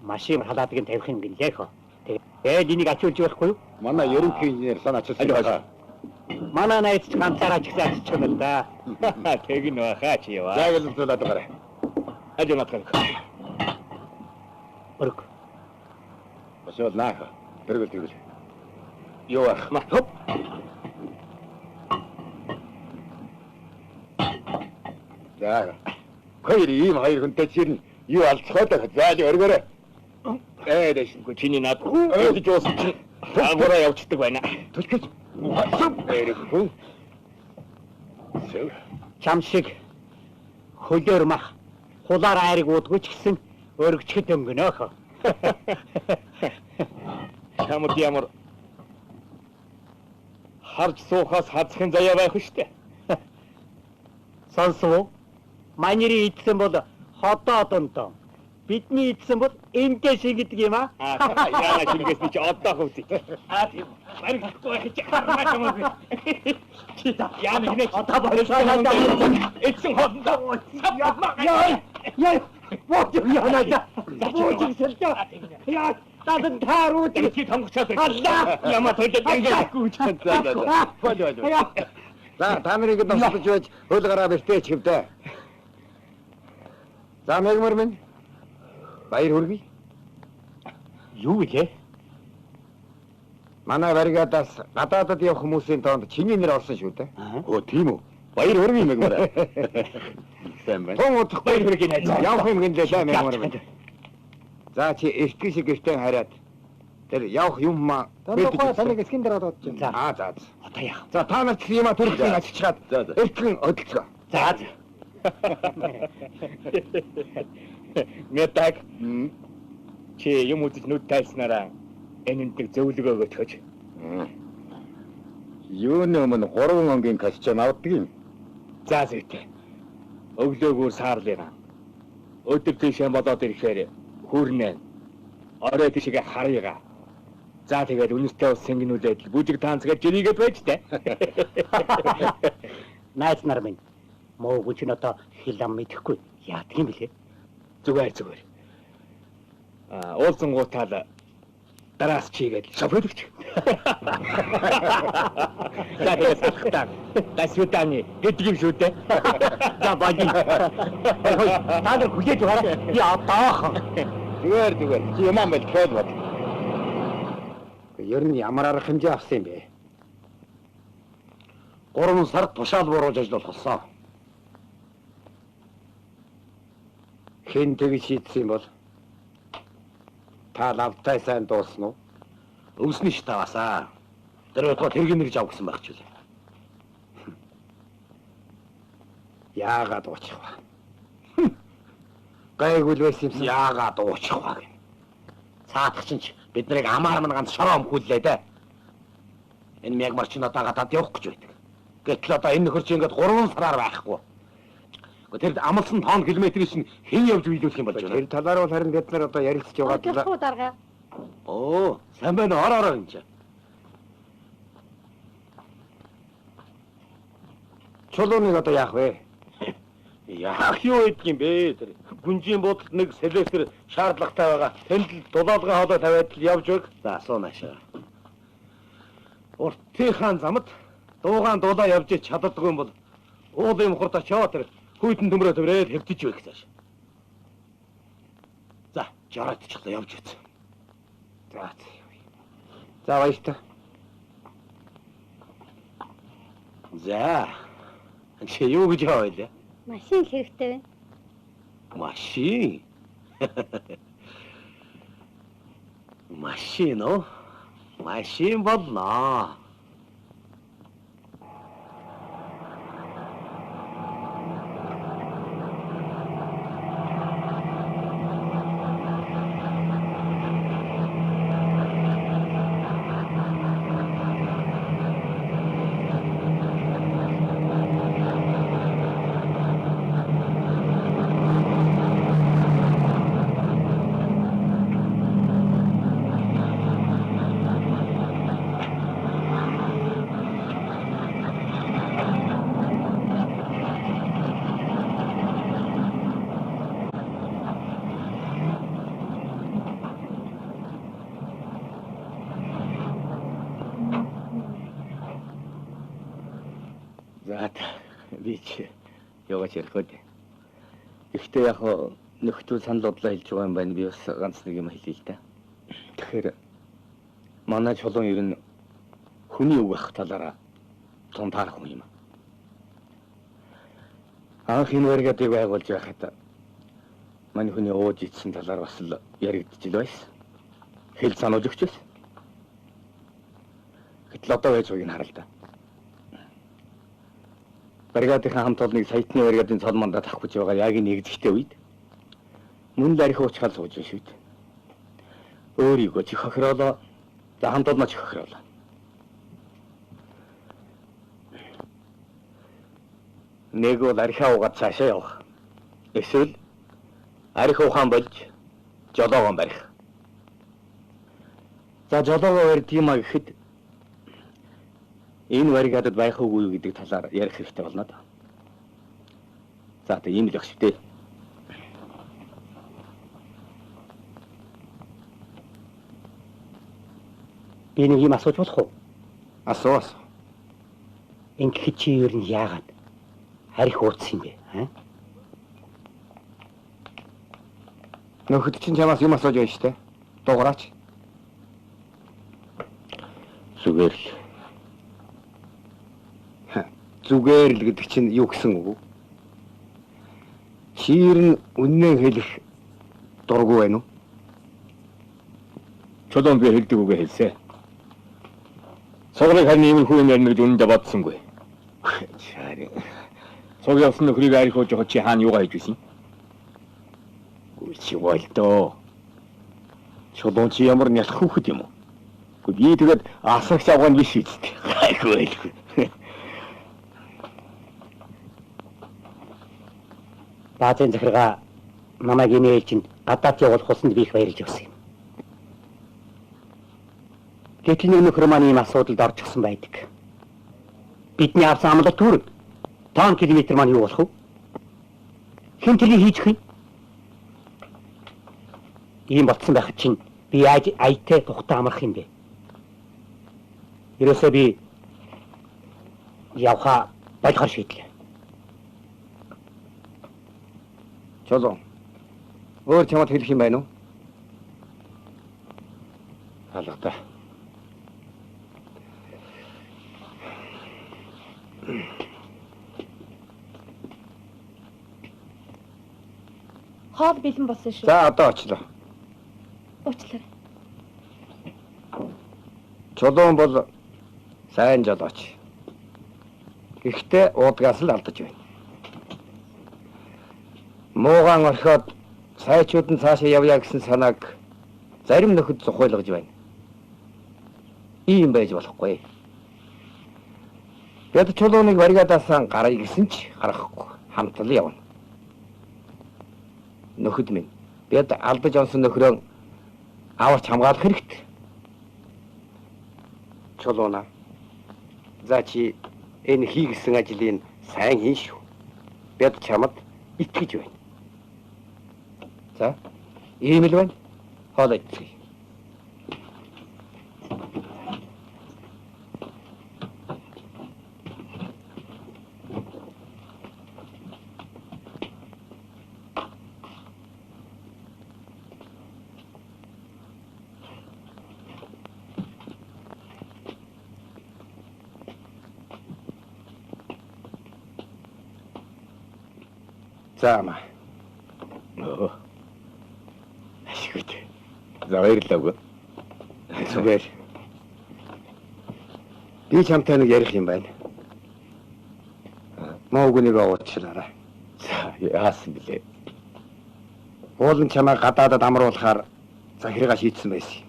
машин халаадыг нь тавих юм гинлээ хөө. Тэгээд энийг ачуулж байхгүй юу? Манай ерөнхий инженер сан ачуулсан байна. Манай найз ч ганцаараа ч гэсэн ачиж юм л да. Тэг нь баха чи яваа. За гэлзүүлээд гараа. Ажиг наадах. Өрг. Босоод наах. Тэргэл тэргэл. Юу ах. Хоп. За. Хоёр ийм хоёр хүнтэй чирнэ. Юу алцхаад байх. За л өргөөрэй. Ээ дэшгүй чиний над. Өөдөж уусан чинь агаараа явчихдаг байна. Түлхэж. Эрэг хүн. Чам шиг хөлөөр мах хулаар айрыг уудгүй ч гэсэн өргөчхөд өнгөнөөх. Чамд ямар харж суухаас хазахын заяа байх штэ. Сонсов уу? Манерийн идсэн бол ходоо донтон. Бидний идсэн бол энтэй шиг гэдэг юм аа. Яна шингээс би чи одоо хөвдөй. Аа тийм. Баригдахгүй байх чи хармаа чамаагүй. Чи та яана хинэ одоо болоо. Эцэн хоолндоо. Яа. Яа. Бод яана да. Бод сэлдэ. Яа. Тадан тааруу чи тонгочоод. Аллаа. Ямаа төлөд ангихгүй. За за за. Болоо болоо. За та нарыг донцолж байж хөл гараа бэртээч хэвдэ. За мэгмар минь. Баяр хүргэе. Юу вэ? Манай бригадаас гадаадад явах хүмүүсийн тоонд чиний нэр орсон шүү дээ. Өө тийм үү. Баяр хүргэе мэгмар. Сайн байна. Тун удахгүй баяр хүргэе найз. Явах юм гинлээ лээ мэгмар минь. За чи эртгий шиг гэртээ хараад тэр явах юм маа бэлдэж таныг эсгэн дээр одод чинь. Аа за. Одоо яах. За та нар ч юм а төрхийг ачичгаад эртгэн хөдөлцгөө. За за. Метаг. Чи юм үзэж нүд тайлснараа энэнд нэг зөвлөгөө өгөөч. Юуны өмнө 3 онгийн костюм авдаг юм. За зүйтэй. Өглөөгүүр саарлыгаа. Өдөр тийшээ болоод ирэхээр хүүрнэ. Орой тийшээ харъяга. За тэгээд үнэтэй ус сэнгэнүүлээд бүжиг таанцгаад жирийгээд байж таа. Найз нар минь муу чинь одоо хэл ам мэдэхгүй яадаг юм бэлээ? Зүгээр зүгээр. Аа уулзангуутаа л дараас чигээд шоферлогч. За тэгээ салхтаа. Дасвитаны гэдэг юм шүү дээ. За багийн. Та нар хүлээж байгаарай. Би одоохон. Зүгээр зүгээр. Чи юм аа бэл бод. Ер нь ямар арга хэмжээ авсан юм бэ? 3 сар тушаал буруулж ажиллах болсон. Хэн тэгж шийдсэн юм бол та лавтай сайн дуусна уу? Өвснө ш таваасаа. Тэр байтугай тэргийн нэрж авах гэсэн байх ч үлээ. Яагаад уучих вэ? Гайгүй л байсан юмсан. Яагаад уучих вэ гэнэ. Цаадах чинь ч бид нарыг амаар мань ганц шороо өмхүүллээ дээ. Энэ мягмар чинь одоо гадаад явах гэж байдаг. Гэтэл одоо энэ нөхөр чинь ингээд 3 сараар байхгүй. Тэр амлсан тоон километрийг чинь хэн явж биелүүлэх юм болж байна? Тэр талаар бол харин бид нар одоо ярилцж байгаа даа. Орчихгүй дарга. Оо, сайн байна уу? Ор ороо энэ чинь. Чулууныг одоо яах вэ? Яах юу гэдэг юм бэ? Тэр гүнжийн буудалд нэг сэлэсэр шаардлагатай байгаа. Тэнд л дулаалгын хоолой тавиад л явж өг. За, асуу наашаа. Уртынхаа замд дуугаан дулаа явж чаддаггүй юм бол уулын мухарт очиод тэр хүйтэн төмрөө төмрээд хэвтэж байх цааш. За, жараадчихлаа явж үз. За. За баяртай. За. Чи юу гэж яваа вэ? Машин хэрэгтэй байна. Машин. Машин уу? Машин болно. Би чи яваач ярих үү. Гэхдээ яг нөхдөл санал бодлоо хэлж байгаа юм байна. Би бас ганц нэг юм хэлье л да. Тэгэхээр манай чулуун ер нь хүний үг авах талаараа тун таарах хүн юм. Анх энэ бригадыг байгуулж байхад манай хүний ууж ичсэн талаар бас л яригдчихэл байсан. Хэл сануулж өгч байсан. Гэтэл одоо байж байгааг нь харал да. Бригадынхаа хамт олныг саятны бригадын цол мандат авах гэж байгаа яг энэ нэгдэхтэй үед мөн л архи уучгаал сууж байна шүү дээ. Өөрийгөө чих хохироолоо, за хамт олноо чих хохироолоо. Нэг бол архиа уугаад цаашаа явах. Эсвэл архи ухаан болж жолоогоо барих. За жолоогоо барьд юм а гэхэд энэ бригадад байх уугүй юу гэдэг талаар ярих хэрэгтэй болно да. За тэг ийм л байх шүү дээ. Би нэг юм асууж болох уу? Асуу асуу. Ингэхэд чи ер нь яагаад арх ууцсан юм бэ? Аа? Нөхөд чинь чамаас юм асууж байна шүү дээ. Дуугараач. Зүгээр л. Зүгээр л гэдэг чинь юу гэсэн үг вэ? Чи ер нь үннээ хэлэх дургүй байна уу? Чулуун би хэлдэг үгээ хэлсэ. Сугарыг харин иймэрхүү юм ярина гэж үнэндээ бодсонгүй. Чаарэ. Суг явсан нөхрийг арих ууж явахад чи хаана юугаа хийж байсан? Үгүй чи болдоо. Чулуун чи ямар нялх хүүхэд юм уу? Үгүй би тэгээд асагч авгаа нь биш үсттэй. Гайгүй байлгүй. Баазын захиргаа намайг энэ ээлжинд гадаад явуулах усанд би их баярлж явсан юм. Гэтэл нэг нөхөр маань ийм асуудалд орчихсон байдаг. Бидний авсан амлалт түүрэг тоон километр маань юу болох вэ? Хэн тэрийг хийж өгөх юм? Ийм болцсон байхад чинь би яаж аятай тухтай амрах юм бэ? Ерөөсөө би явхаа болохоор шийдлээ. Чулуун. Өөр чамд хэлэх юм байна уу? Алга та. Хоол бэлэн болсон шүү. За одоо очлоо. Уучлаарай. Чулуун бол сайн жолооч. Гэхдээ уудгаас л алдаж байна. Муугаан орхиод сайчууд нь цаашаа явъя гэсэн санааг зарим нөхөд зухуйлгаж байна. Ийм байж болохгүй. Бид чулууныг баригадаасаа гарая гэсэн ч гаргахгүй. Хамт л явна. Нөхөд минь, бид алдаж онсон нөхрөө аварч хамгаалах хэрэгтэй. Чулууна. За чи энэ хийгсэн ажлыг сайн хийн шүү. Бид чамд итгэж байна. За, ийм л байна. Хоол идцгээе. За маа. Өө. Ашигт. За баярлалаа. Зүгээр. Би чамтай нэг ярих юм байна. Муугүнийг уучлаарай. За яасан бэлээ? Уулын чамайг гадаадад амруулахаар захиргаа шийдсэн байсан юм.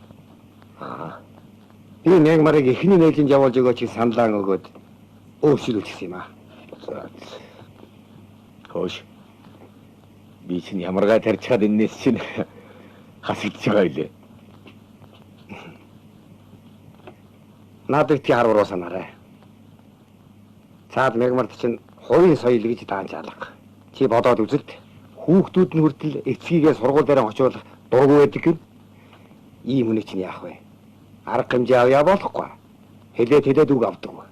Аа. Би нэг марыг эхний нээлжинд явуулж өгөөч гэж саналаа өгөөд өөрчилүүлчихсэн юм аа. За. Хөөш. Би чинь ямаргай тарчхаад энэс чинь хасагдж байгаа билээ. Надад битгий харваруу санаарай. Цаад мягмарт чинь хувийн соёл гэж даанч алга. Чи бодоод үзэлт. Хүүхдүүд нь хүртэл эцгийгээ сургууль дээр очиулах дургүй байдаг гин. Ийм хүний чинь яах вэ? Арга хэмжээ авъя болохгүй. Хэлээд хэлээд үг авдаг.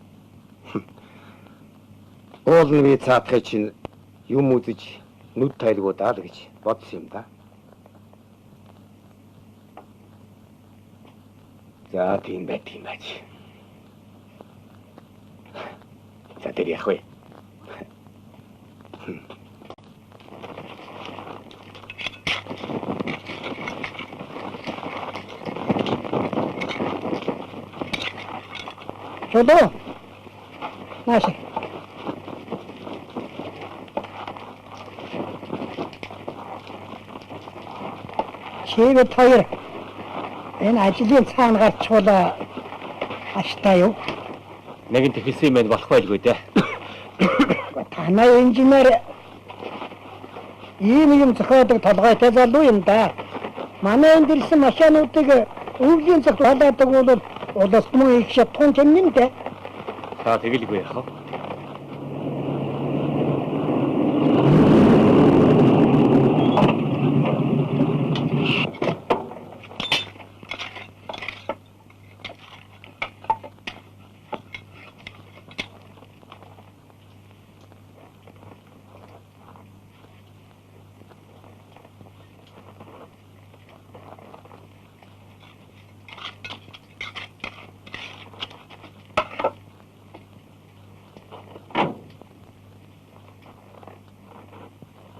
Уул нь би цаадхыг чинь юм үзэж нүд тайлгуу даа л гэж бодсон юм да. За тийм байт юм байж. За тэр яах вэ? Чулуу. Нааш. Чигэд хоёр энэ ажлын цаана гарчвал аштай юу? Нэгэн тэхэлсэн юм байна болох байлгүй дээ. Танай инженер ийм юм зохиодог толгойтой залуу юм да. Манай энд ирсэн машинуудыг өвлийн цагт халаадаг бол улс мөн их шатхуун чимнэн дээ. За тэгэлгүй яах вэ?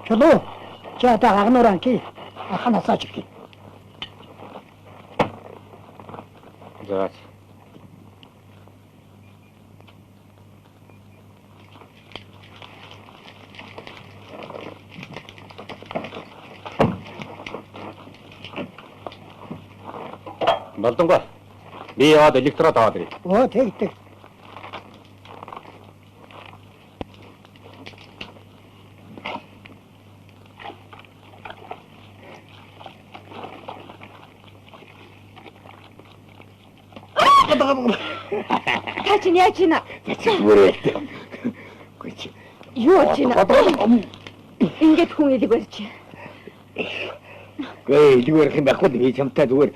Чулуу. Чи одоо агнуураа ки. Аханасаа чиг. За. Болдонго. Би яваад электрод аваад ирье. Оо тэг тэг. Та чинь яаж ийна? Зүгээр. Гүч. Юу болж ийна? Ингээд хүн элэг барьж. Гүй элэг барих юм байхгүй би чамтай зүгээр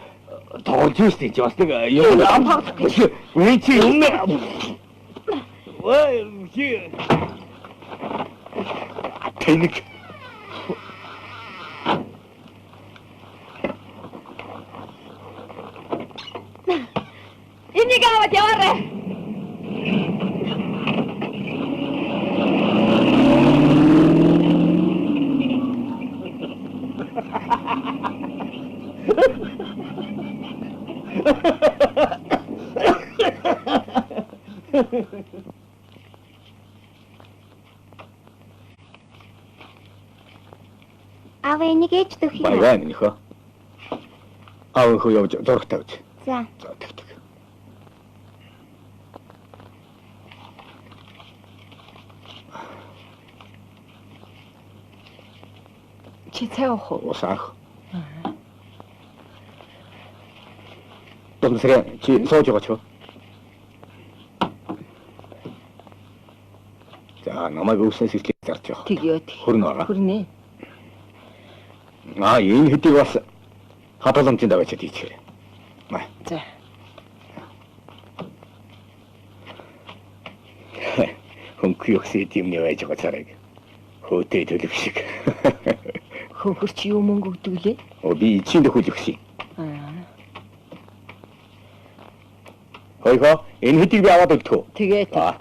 Тоглож шүү дээ. Бас нэг юм тоглох. Үгүй чи юм. Ой, чи. Тэнэг. Энийг аваад яваарай. Аав энийг ээж дөх юм. Баяа минийхөө. Аав хөө явж зураг тавьж. За. За тэгтэг. Чи цай уух уу? Ус аах. Донсрэ чи сууж байгаа ч юу? За намайг өвснөөс ирлээ зарж явах. Тэгье. Хөрнө байгаа. Хөрнө. Аа энэ хэдийг бас хадгаламжийн даваачаад хийчихээрэй. За. Хөнгө өгсөд юм нэ байж байгаа царайг. Хөөтэй төлөв шиг. Хөнгөрч юу мөнгө өгдөг лээ? Оо би эцсийн төхөл өгсөн. Аа. Хойхоо энэ хэдийг би аваад өгдөх үү? Тэгээд. Аа.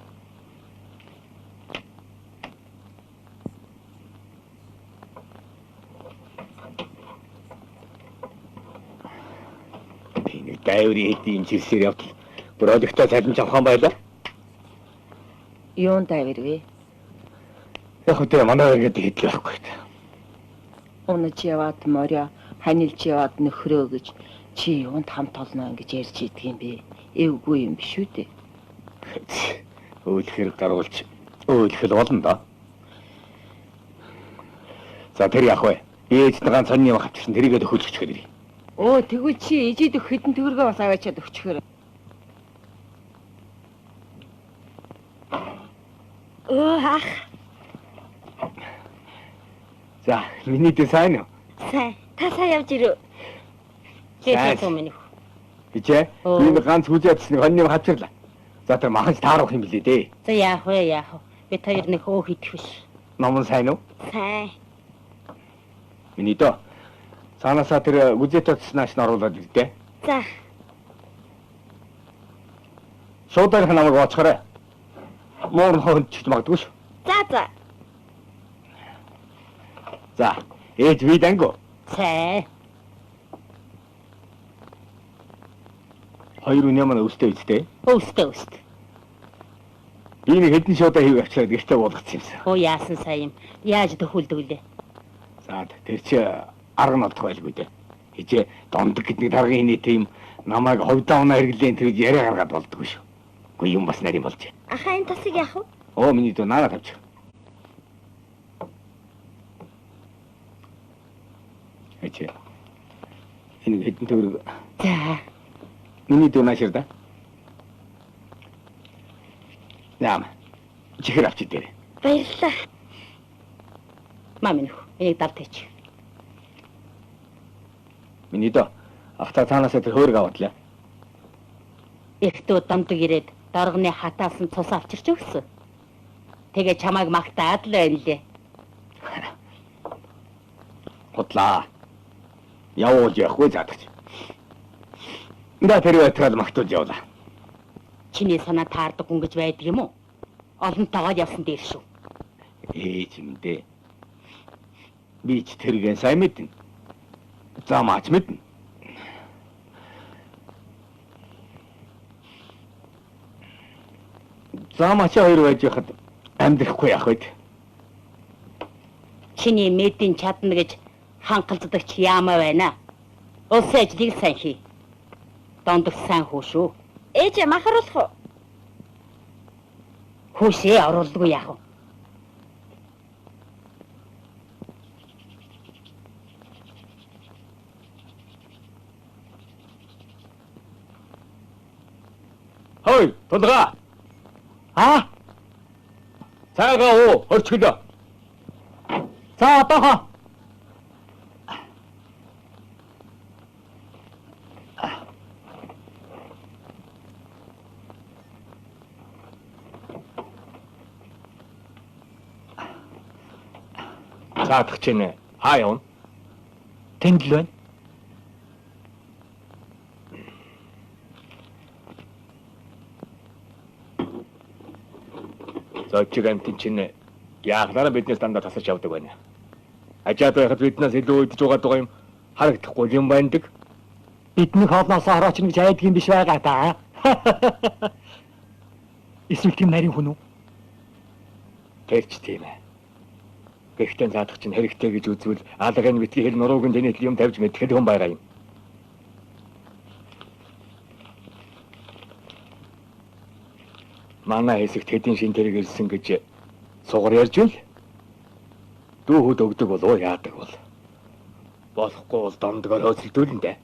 Би нэг дайврын хэдийн чирсээр явтал бродогтой цалин авах юм байлаа. Юун дайвар вэ? Яг үгүй манай гэдэг хэдэл байхгүй. Унаж яваад морио, ханилж яваад нөхрөө гэж чи юунд хамт олно гэж ярьж идэг юм бэ? Эвгүй юм биш үү дээ? Өөлөх хэрэг гаруулж өөлөх л болно доо. За тэр яах вэ? Ээж нь ганц сонин юм авчихсан тэрийгээ төхүүлж өчгөр ирье. Өө тэгвэл чи ээжид өгөх хэдэн төгрөгөө бас аваачаад өгчхөр. Өө ах. За миний дэ сайн уу? Сайн. Та сайн явж ирв. Сайн. Зээ минь. Хичээ. Би ганц хүзээ авчихсан сонин юм хавчирлаа. За тэр махаж таарах юм билээ дээ. За яах вэ яах вэ? Бид хоёр нэг өөх идэх биш. Номон сайн уу? Сайн. Миний дөө. Цаанаасаа тэр гүзээт очснааш нь оруулаад ирдэ. За. Шуударх намайг оочхорой. Муур хөнчж магадгүй шүү. За за. За, ээж би дангу. Сайн. Хоёр үний маань өвстэй үстэй. Өвстэй өвстэй. Би нэг хэдэн шуудаа хийв авчираад гэртээ буулгацсан юмсан. Оо яасан сайн юм. Яаж төхүүлдэг вүлээ? За, тэр чи арга нь олдох байлгүй дээ. Хичээ дондог гэдэг даргын хинээтэй юм намайг ховдоо унаа хэрэглэн тэр яриа гаргаад болдгоо шүү. Үгүй юм бас нарийн болж. Ахаа энэ тасыг яах вэ? Оо миний дөө наана тавьчих. Хичээ. Энэ хэдэн төгрөг. За. Миний дөө наашир да. Яам. Чихэр авчи дээр. Баярлалаа. Маа минь энийг давт хийч. Миний дөө ахта цаанаасаа тэр хөөрг аваадлаа. Ихтүү дамдаг ирээд доргоны хатаасан цус авчирч өгсөн. Тэгээ чамайг магтаад л байна лээ. Худлаа. Явуул явахгүй заадагч. Да тэр байтгаал магтуулж явлаа. Чиний санаа таардаг хүн гэж байдаг юм уу? Олонтойгоо явсан дээр шүү. Ээж юм дээ. Би ч тэргээ сайн мэднэ. Замаач мэднэ. Замаач хоёр байж яхад амьдрахгүй яах вэ? Чиний мэдэн чадна гэж хангалдагч яамаа байна. Улсын ажлыг сайн хий. Дондох сайн хүү шүү. Ээж махруулах уу? Хүүшээ оруулдаггүй яах вэ? Хой, тулгаа. Аа? Цайгаа уу, хорчглоо. За одоохоо. Заадах чинь хаа явна? Тэнд л байна. Зочиг амтэн чинь яахнараа биднээс дандаа тасарч явдаг байна. Ажаад байхад биднээс илүү идэж угаад байгаа юм харагдахгүй юм байдаг. Бидний хоолноос ороочно гэж айдаг юм биш байгаа та. Эсвэл тийм нарийн хүн үү? Тэр ч тийм ээ. Гэхдээ заадах чинь хэрэгтэй гэж үзвэл алгын битгий хэл нурууг нь тэний юм тавьж мэдхэд хүн байгаа юм. Манай хэсэгт хэдийн шин тэрэг ирсэн гэж сугар ярьж үл. Дүүхүүд өгдөг болов яадаг бол. Болохгүй бол дондгоор хөөцөлдүүлнэ дээ.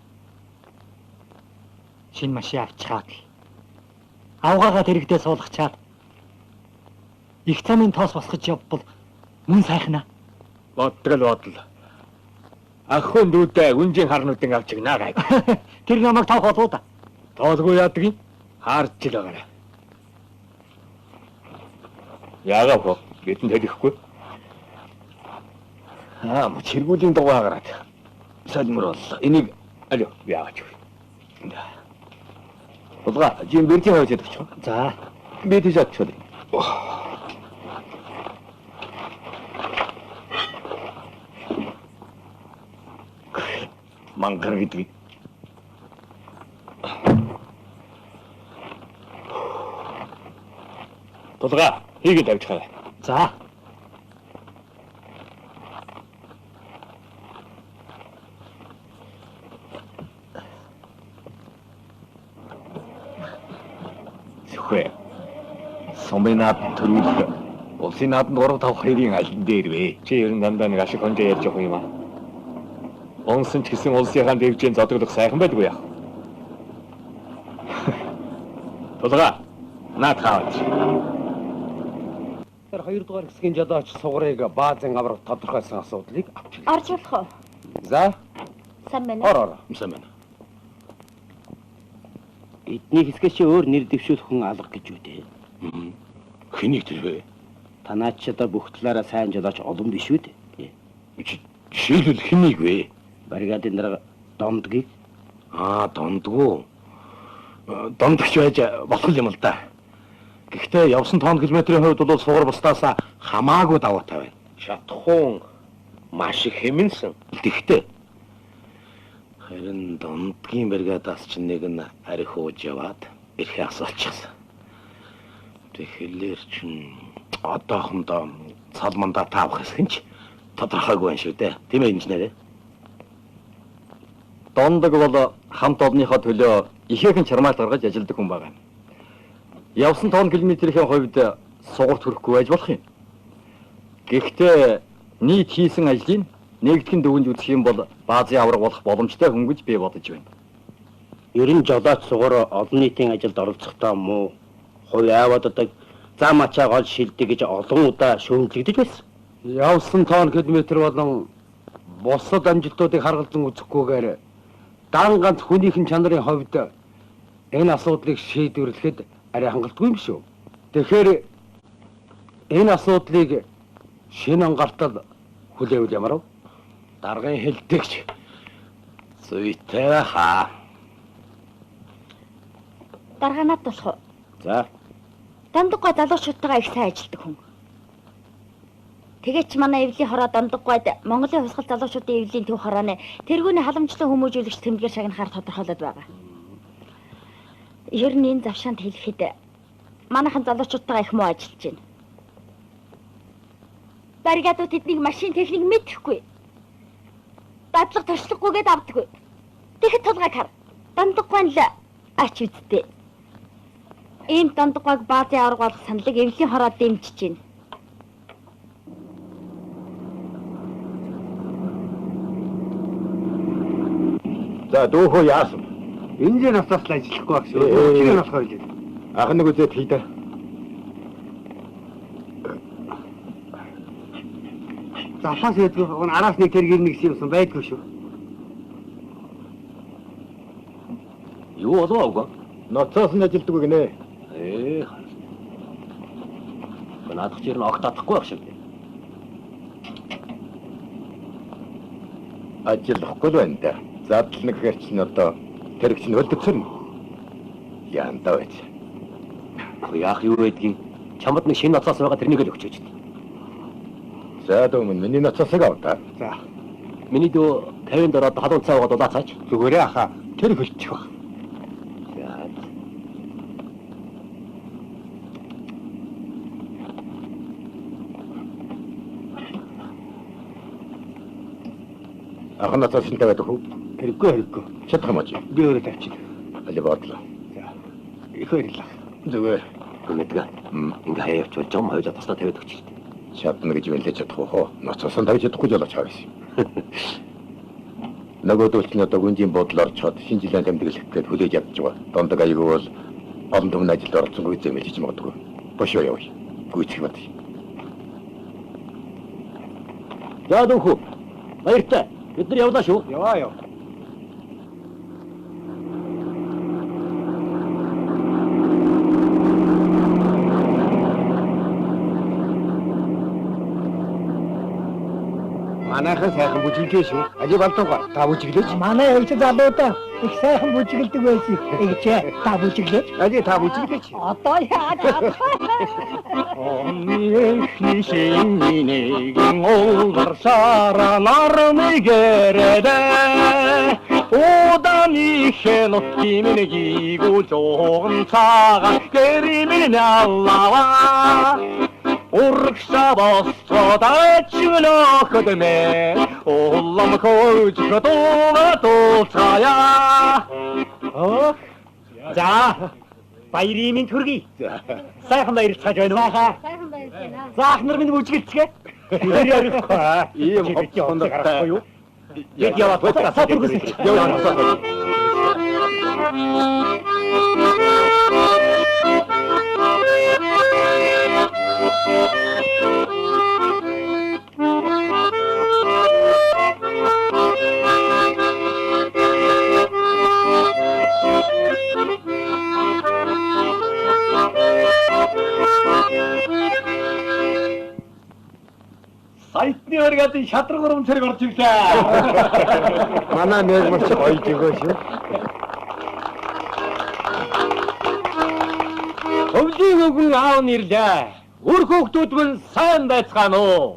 Шинэ машин авчхаад л. Авгаагаа тэрэгдээ суулгачаад их замын тоос босгож явбал мөн сайхнаа. Бодгол бодол. Ахын дүүдээ гүнжийн харнуудын авч игнаа гай. Тэр намайг тавх болов да. Тоолгүй яадаг юм? Хаарч л байгаарай. Яагаад вэ? Бидэнд хэлэхгүй. Аа, чиргүүлийн дугаа гараад. Салмар боллоо. Энийг алё яагаад вэ? Булга, жин бэржийн хавьж очих. За. Би тийш очих. Мангар гэдэг. Тулга, хийгээд тавьчих хаа. За. Зөвхөн сумын наад төрүүлэх улсын нааданд 3 5 хоёрын аль дээр вэ? Чи ер нь дандаа нэг ашиг хонжоо ярьж явах юм аа. Онсон ч гэсэн улсынхаа дэвжээнд зодоглох сайхан байдгүй яах. Тулга, наад хаач. Тэр 2 дугаар хэсгийн жолооч сугарыг баазын авраг тодорхойлсон асуудлыг авч. Орж болох уу? За. Сайн байна уу? Ор ор. Сайн байна. Эдний хэсгээс чи өөр нэр дэвшүүлэх хүн алга гэж үү дээ. Хэнийг тэр вэ? Танаач ч одоо бүх талаараа сайн жолооч олон биш үү дээ. Жишээлбэл хэнийг вэ? Бригадын дарга Дондгийг. Аа, Дондгоо. Дондогч байж болох юм л да. Гэхдээ явсан тонн километрийн хувьд бол сугар бусдаас хамаагүй даваатай байна. Шатхуун маш их хэмнсэн. Тэгтээ. Харин Дондгийн бригадаас чинь нэг нь арх ууж яваад эрхээ асуулчихсан. Тэгэхээр чинь одоохондоо цал мандат авах хэсэг нь ч тодорхойгүй байна шүү дээ. Тийм ээ инженер. Дондог бол хамт олонныхоо төлөө ихээхэн чармаалт гаргаж ажилладаг хүн байгаа юм. Явсан тонн километрийн хувьд сугарт хүрэхгүй байж болох юм. Гэхдээ нийт хийсэн ажлыг нэгтгэн дүгнж үзэх юм бол баазын авраг болох боломжтой хүн гэж би бодож байна. Ер нь жолооч сугар олон нийтийн ажилд оролцохдоо муу, хувь аавууддаг, зам ачаа гол шилдэг гэж олон удаа шүүмжлэгдэж байсан. Явсан тонн километр болон бусад амжилтуудыг харгалзан үзэхгүйгээр дан ганц хүнийхэн чанарын хувьд энэ асуудлыг шийдвэрлэхэд арай хангалтгүй юм шүү. Тэгэхээр энэ асуудлыг шинэ ангартал хүлээвэл ямар вэ? Даргын хэлдэгч зүйтэй хаа. Дарга над болох уу? За. Дондоггой залуучуудтайгаа их сайн ажилладаг хүн. Тэгээд ч манай эвлийн хороо Дондоггойд Монголын хувьсгал залуучуудын эвлийн төв хорооны тэргүүний халамжлан хүмүүжүүлэгч тэмдгээр шагнахаар тодорхойлоод байгаа. Ер нь энэ завшаанд хэлэхэд манайхан залуучуудтайгаа их муу ажиллаж байна. Бригадууд тэднийг машин техник мэдэхгүй. Дадлага туршлагагүйгээд авдаггүй. Тэгэхэд тулгайг хар. Дондоггой нь л ач үсттэй. Ийм Дондоггойг баазын авраг болох саналыг эвлийн хороо дэмжиж байна. За дүүхөө яасан? Энэ жин насаас л ажиллахгүй байх шүү. Өчигдөр болох байлээ. Ах нэг үзээд хий дээ. Запас ядгүй араас нэг тэр гэр нэг юмсан байдгүй шүү. Юу болов авгаа? Ноцоос нь ажилдаггүй гинэ. Наадах чир нь огт татахгүй байх шиг. Ажиллахгүй л байна да. Задлана гэхээр чинь одоо тэр чинь хөлдөгцөрнө. Яандаа байж. Яах юу байдгийг чамд нэг шинэ ноцоос байгаа тэрнийг л өгчөөж. За дөө минь миний ноцоосыг ав та. За. Миний дөө 50-нд ороод халуун цай уугаад улаацаач. Зүгээрээ ахаа тэр хөлчих баг. За. Ах ноцоос нь тавиад өгөх үү? Хэрэггүй хэрэггүй. Чадах юм уу чи? Би өөрөө тавьчих. Али бодлоо. За. Их баярлалаа. Зүгээр. Мэдгээ. Ингээ хаяа явуул жом хоёулаа туслаа тавиад өгч. Чадна гэж вэлээ чадах уу? Ноцоос нь тавьж чадахгүй жолооч хавс. Нөгөөдөл чинь одоо гүнжийн буудлаар орчход шинэ жилийн тэмдэглэх гээд хүлээж авч байгаа. Дондог аягүй бол олон түмэн ажилд оролцсонгүй зэмлэж магадгүй. Бошоо явъя. Гүйцэх бат. За дүүхүү. Баяртай. Бид нар явлаа шүү. Яваа яв. Манайхан сайхан бүжиглээ шүү. Али Балдууга та бүжиглээч. Манай эгч залуудаа их сайхан бүжиглдэг байсан. Эгчээ та бүжиглээч. Али та бүжиглээч. Одоо яа. Эхний шинийг олгарсараа нарны гэрэлэ Удан ихэ нутгийн гигүү жоон цагаан гэрийн яллава Урагшаа босцоод ачмын мэ улам хөөж дууга дуулцгаая. Ох. За. Баярын минь төргий. Сайхан баярлцгааж байна уу? Сайхан баярлалаа. За ах нар минь бүжгэлцгээ. Тэр ярихгүй. Ийм ховхондортой юу? Бид яваад сатургүйсэн. Яваа. Сайтны бригадын шатраг урам цэрэг орж ирлээ. Манай мэрмэрч гоё жигөө шүү. Өвлийн өвгөн аав нь ирлээ. Үр хүүхдүүд мөн сайн байцгаана уу?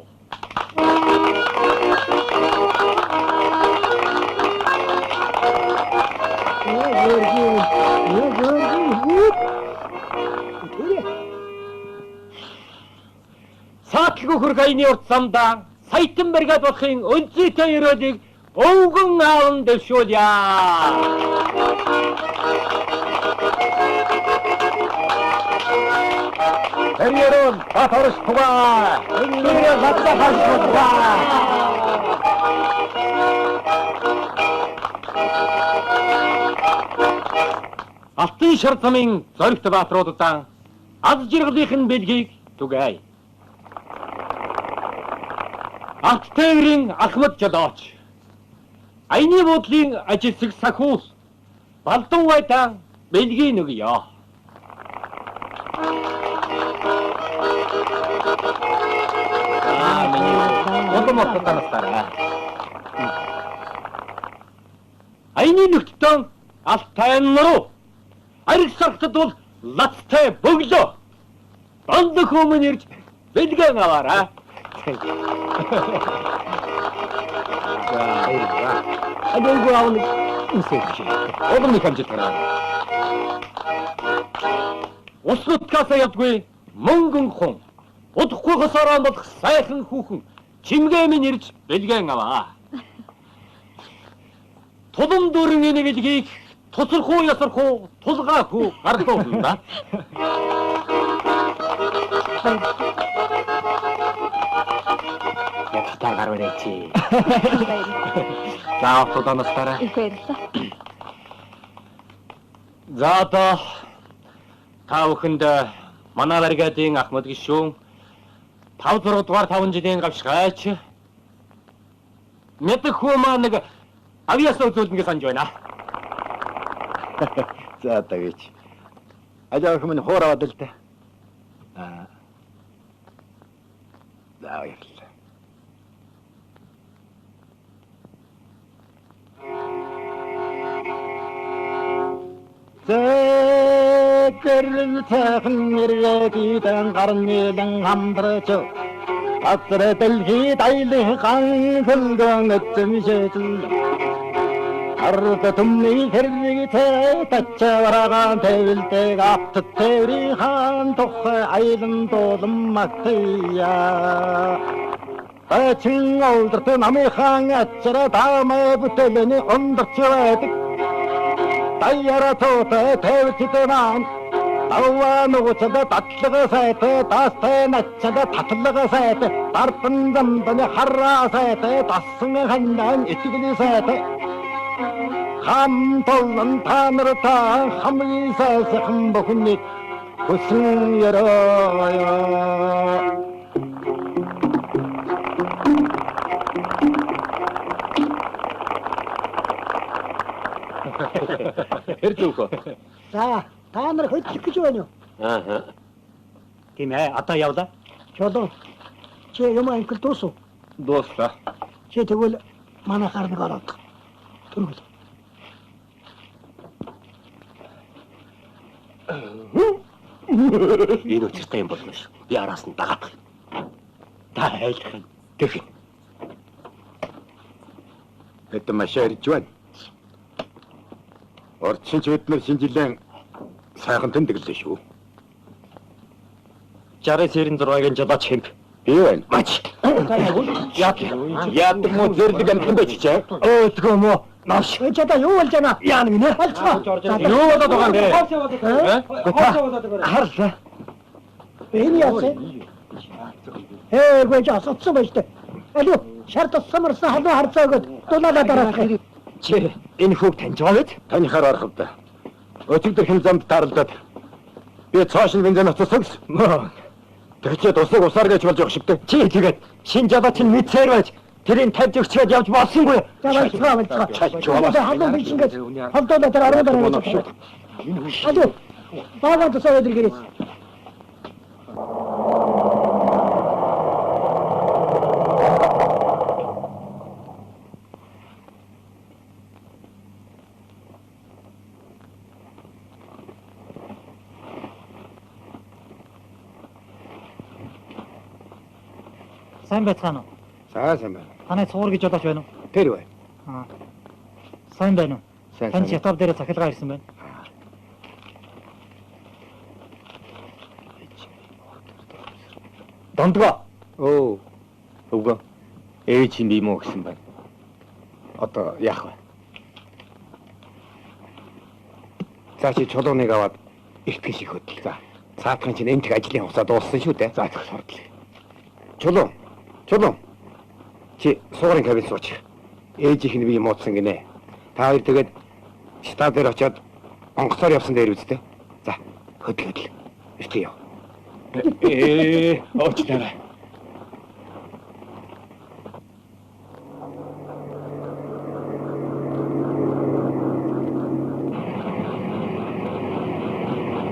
Саатлгүй хөрх аяны урт замдаа саятан бригад болохын өнцөйтэй өрөөлийг өвгөн аав нь дэвшүүлье. Тэрээр бат орос тугаа. Тэрээр латта харш тугаа. Алтын шар замын зоригт бааtruудаа аз жаргалынхын бэлгийг түгээе. Алт тээврийн Ахмад жолооч. Аяны буудлын ажилсаг сахиус Балдун вайта бэлгийн өгье. Аа миний улам отдоонстараа. Аяны нөхдөд алтай нуруу. Ариг сархтад бол лацтай бөглөө. Дондох хүмүүн ирж бэлгэн аваарай. За баярлалаа. Адуугүй аав нэг үсэж. Улам их амжилт гаргав. Ус нутгаас ядгүй мөнгөн хун. Удахгүй хосороо болох сайхан хүүхэн чимгээ минь ирж бэлгэн аваа. Тулам дүүрэн энэ бэлгийг тусархуу ясархуу тулгаа хүү гарлуулна да. Ягтай гарварэ чи. За автодонстараа. Их баярлалаа. За одоо та бүхэнд манай бригадын Ахмад гишүүн 5 6 дугаар 5 жилийн гавшгаач мэдэх хүү маань нэг авьяас үзүүлнэ гэж санаж байна. За тагич. Ажаа охин минь хуур аваад л да. Аа. За баярлалаа. Зэгэрл цайхан эргэдэн гарнилэн хамдрч газар дэлхийд аялах ганцлган эзэмшил ард түмний хэрэг тачаарагаан тэвэлдэг авт тэврийн хаан тухай аялан дуулан магтая. Бачин олдорт намын хаан ачаараа даамай бүтээлэний ондорч байдаг. Даяара тоотой тэвчтэй маань даваа нугацад дадлага сайтай даастай начаад татлага сайтай дардан замданы хараа сайтай дассан хандаан итгэлийн сайтай хам толон та нар та хамгийн сайхан бүхнийг хүсэн яраа. Тэр зүгөө. За, та нар хөдлөх гэж байна уу? Аа. Тийм ээ, одоо явлаа. Чулуу. Чи юм анкл дуусав? Дууслаа. Чи тэгвэл манайхаар нэг ороод. Төргөл. Энэ учиртай юм болно шүү. Би араас нь дагаадах. Та айлах юм. Тэгэх. Хэт машаа ирж байна. Орчин ч бид нар шинэ жилийн сайхан тэмдэглэлээ шүү. 6996-гийн жолооч хэмп. Би байна. Мач. Яадаг мó зэрлэг амтан байж чаа. Өөдгөө мó. Новш. Чи одоо юу болж байна? Яа нэг нэ. Болцгоо. Юу болоод байгаа юм бэ? Харлаа. Энэ яасан? Гүй жаа сотсон байж тээ. Алуу, шар туссан марсан халуун харцаа өгөөд дулаалаа дараах. Чи энэ хүүг таньж байгаа биз? Танихаар арах да. Өчигдөр хэн замд тааралдаад би цоошин бензин авчихсан гэсэн. Тэгчээд усыг усаар гэж болж явах шигтэй. Чи тэгээд шинэ жолооч нь мэдсээр байж тэрийг тавьж өгчөөд явж болсонгүй. За болцгоо болцгоо. Халуун биш ингээд холдоолоо тэр орон дараа гэж. Алуу. Бага тусаа өдөр гэрээс. Сайн байцгаана уу? За сайн байна. Танай цуур гэж жолооч байна уу? Тэр байна. Аа. Сайн байна уу? Тань шатав дээр цахилгаан ирсэн байна. Дондгоо. Өө. Өвгөө. Ээж юм би мó гэсэн байна. Одоо яах вэ? За чи чулууныг аваад эртгэн шиг хөдөл. За. Цаатахын чинь энэ тэг ажлын хугацаа дууссан шүү дээ. За тэгэх сордлоо. Чулуун. Чулуун. Чи суугарын кабин суучих. Ээжийнх нь би муудсан гинэ. Та хоёр тэгээд штаб дээр очиод онгоцоор явсан дээр үсттэй. За, хөдөл хөдөл. Эртээ яв. Уучлаарай.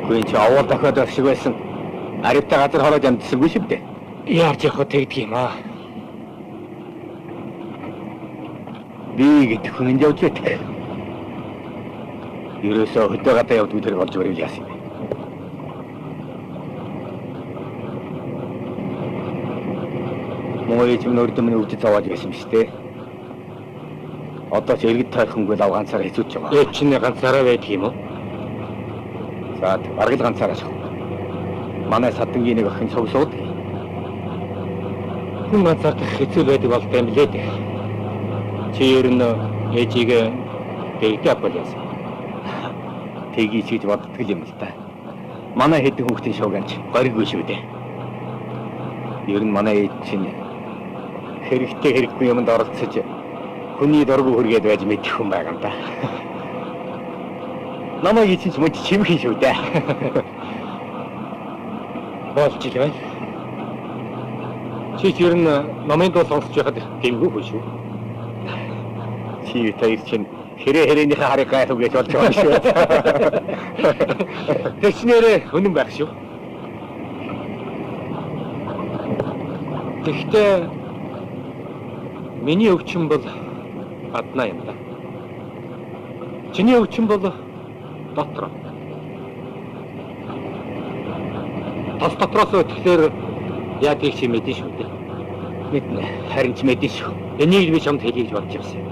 Гүн чи овоо дахиад байх шиг байсан. Аривтай газар хороод амжсангүй шүү дээ. Яарч явах тэгдэг юм аа. Би гэдэг хүн энд явж байдаг. Ерөөсөө хөдөө гадаа явдгүй тэр болж өрөөл яасан юм бэ? Муу ээж минь өрдөн минь өвдөж зовоод байсан биз дээ. Одоо ч иргэд тойрхонгүй лав ганцаараа хэзүүж байгаа. Ээж чинь ганцаараа байдаг юм уу? За, бараг л ганцаараа шах. Манай садангийн нэг охин цуг суудаг. Хүн ганцаардах хэцүү байдаг болтой юм лээ дээ. Чи ер нь ээжийг дэгдээ авах яасан. Тэгийч гэж боддог юм л та. Манай хэдэн хүүхдийн шууганч гориггүй шүү дээ. Ер нь манай ээж чинь хэрэгтэй хэрэггүй юмд оролцож хүний дургу хүргээд байж мэдэх хүн байгаа юм да. Намайг чинь ч мөч чимхэн шүү дээ. Болж ил байна. Чи ч ер нь номын дуу сонсож байхад гэмгүй хүн шүү. Чи хоёр чинь хэрэг хэрээнийхээ харыг гайхав гэж болж байгаа шүү. Тэр чинь нэрээ үнэн байх шүү. Тэгэхдээ миний өвчин бол гаднаа юм да. Чиний өвчин бол дотор. тос дотроос өтгөлөөр яадгийг чи мэдэн шүү дээ. Мэднэ. Харин ч мэдэн шүү. Энийг би чамд хэлье гэж бодож явсан юм.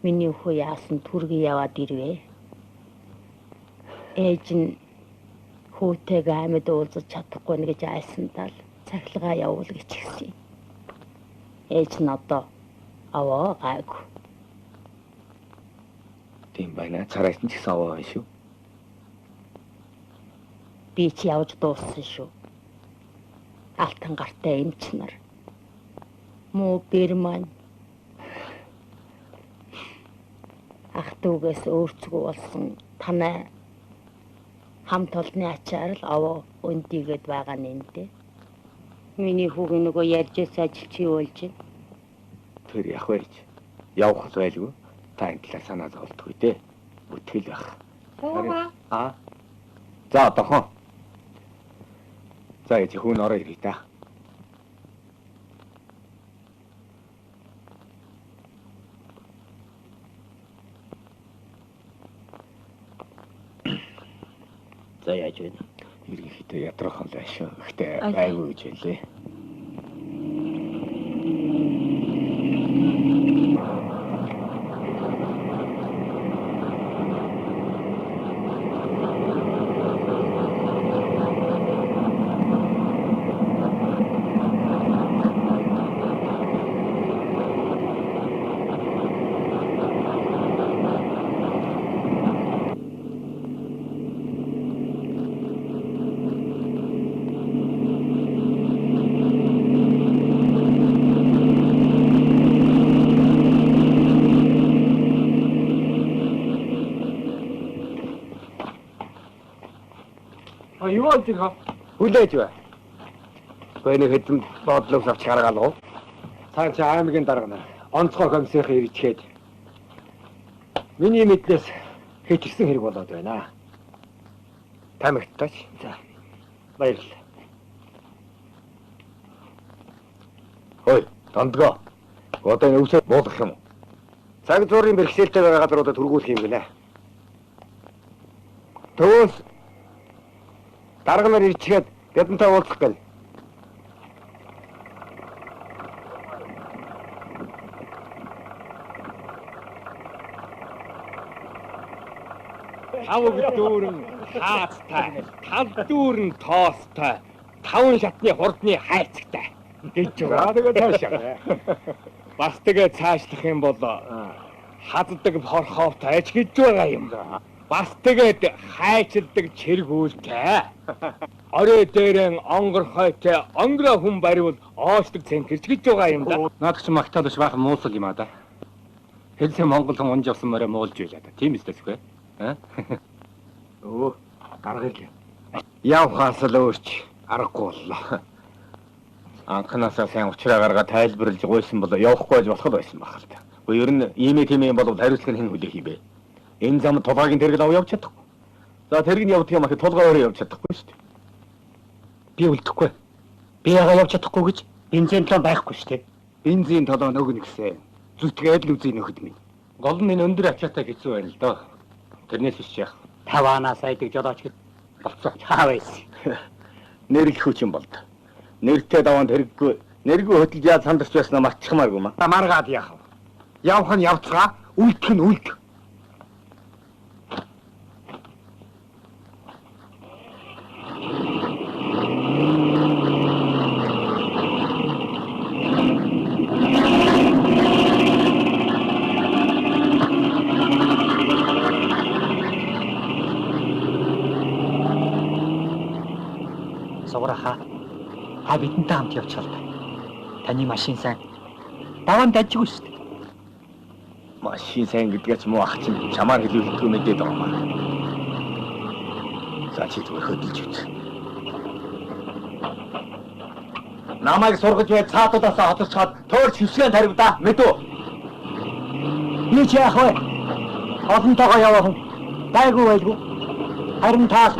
Миний өхөө яасан түргэн яваад ирвэ. Ээж нь хүүтэйгээ амьд уулзах чадахгүй нэ гэж айсандаа л цахилгаан явуул гэж хэлсэн. Ээж нь одоо аваа гайгүй. Тийм байна. Царайсан ч гэсэн аваа байна шүү. Би чи явж дууссан шүү. Алтан гартай эмч нар. Муу бэр маань ах дүүгээс өөрцгөө болсон танай хамт олонны ачаар л аваа өндийгээд байгаа нэ. Миний хүүгийн нөгөө ярьж байсан ажил чи юу болж байна? Тэр явах байж. Явах байлгүй. Та энэ талаар санаа зовлтгүй дээ. Бүтгэл байх. Аа. За дохон. За ээж хүн ороо ирээ та. За яаж вэ? Ерөнхийдөө ядрах л шүү. Гэхдээ гайгүй гэж хэллээ. Юу болж ирэх вэ? Хүлээж бай. Бэний хэдэн бодлогос авч гаргаалав. Цаан чи аймгийн дарга нар онцгой комиссийн ирчгээд миний мэдлээс хэтэрсэн хэрэг болоод байна. Тамигттаач. За. Баярлалаа. Хой, дондгоо. Одоо энэ өвсөө буулгах юм уу? Цаг зуурын бэрхшээлтэй байгаа газруудад түргүүлэх юм гинэ. Төвөөс дарга нар ирчгээд бидэнтэй уулзах гэл. Тавг дүүрэн хаацтай, тал дүүрэн тоостой, таван шатны хурдны хайцагтай гэж байна. Тэгээ цаашаа. Бас тэгээ цаашлах юм бол хаддаг хорховтой ч гэж байгаа юм. Бас тэгээд хайчилдаг чиргүүлтэй. Орой дээрэн онгорхойтой онгороо хүн бариул оочдаг цэнхэрч гэж байгаа юм да. Наадах чи магтаал биш баахан муусал юм аа да. Хэлсэн монгол хүн унж явсан морой муулж байлаа да. Тийм үстэй сүхэ. Аа? Өө гаргал. Явхаас л өөрч аргагүй боллоо. Анхнаасаа сайн учраа гаргаа тайлбарлаж гуйсан бол явахгүй байж болох л байсан байх л та. Гэхдээ ер нь ийм тийм юм бол хариуцлага нь хэн хүлээх юм бэ? Энэ зам тулгаагийн тэрэг ав явж чадахгүй. За тэрэг нь явдаг юм ахи тулгаа өөрөө явж чадахгүй шүү дээ. Би үлдэхгүй. Би ягаа явж чадахгүй гэж бензин толон байхгүй шүү дээ. Бензин толон өгнө гэсэн. Зүтгээд л үзье нөхөд минь. Гол нь энэ өндөр ачаатай хэцүү байна л доо. Тэрнээс биш яах. Таваанаас айдаг жолооч гэд болцоо. Чаав байсан. Нэрлэх хүчин болд. Нэртэй даваанд хэрэггүй. Нэргүй хөтөлж яаж сандарч байснаа мартчихмааргүй маа. Маргаад яах вэ? Явах нь явцгаа, үлдэх нь үлдэх. Суграха. Та бидэнтэй хамт явчихвал та. Таны машин сайн. Даван дажгүй шүү дээ. Машин сайн гэдгээс муу ах чинь чамаар хэлүүлдэггүй мэдээд байгаа маа. За чи зүгээр хөдөлж үз. Намайг сургаж бай цаатуудаас хоторчхоод төөрч хөвсгэн таривда мэдүү. Би чи яах вэ? Олонтойгоо явах хүн. Гайгүй байлгүй. Харин таас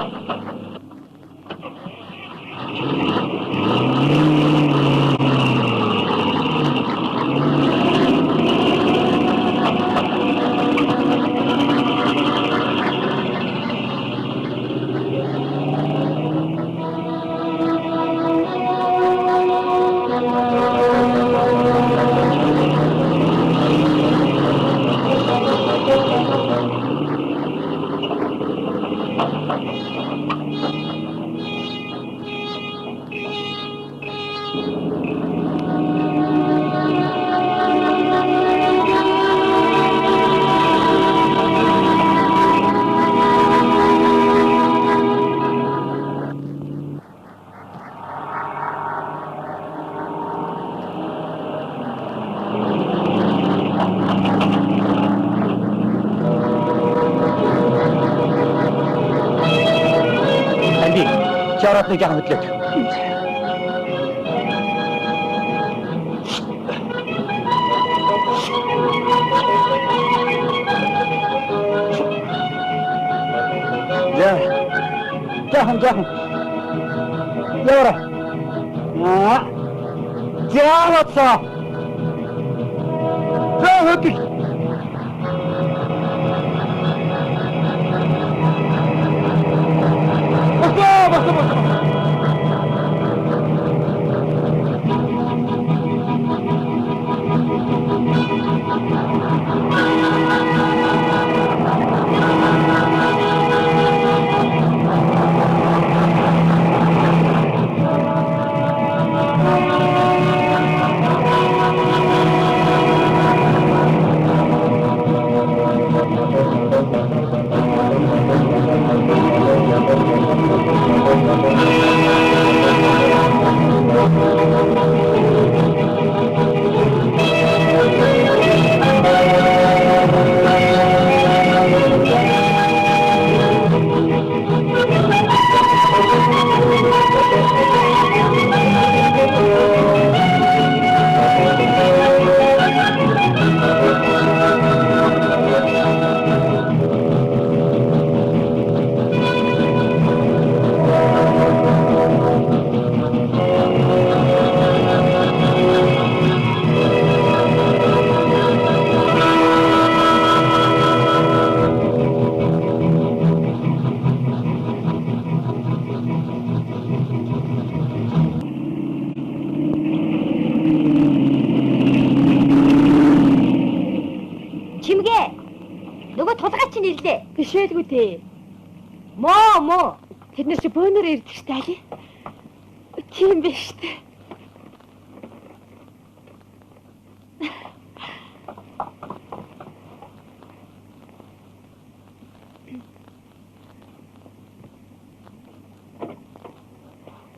Чи ороод нэг жаахан хөдлөөч. За. Жаахан жаахан. Яваа. Аа. За За хөдөл. Баса баса. Бишээлгүй дээ. Моо моо. Тэд нар чи бөөнөр ирдэг штэ али. Тийм биш штэ.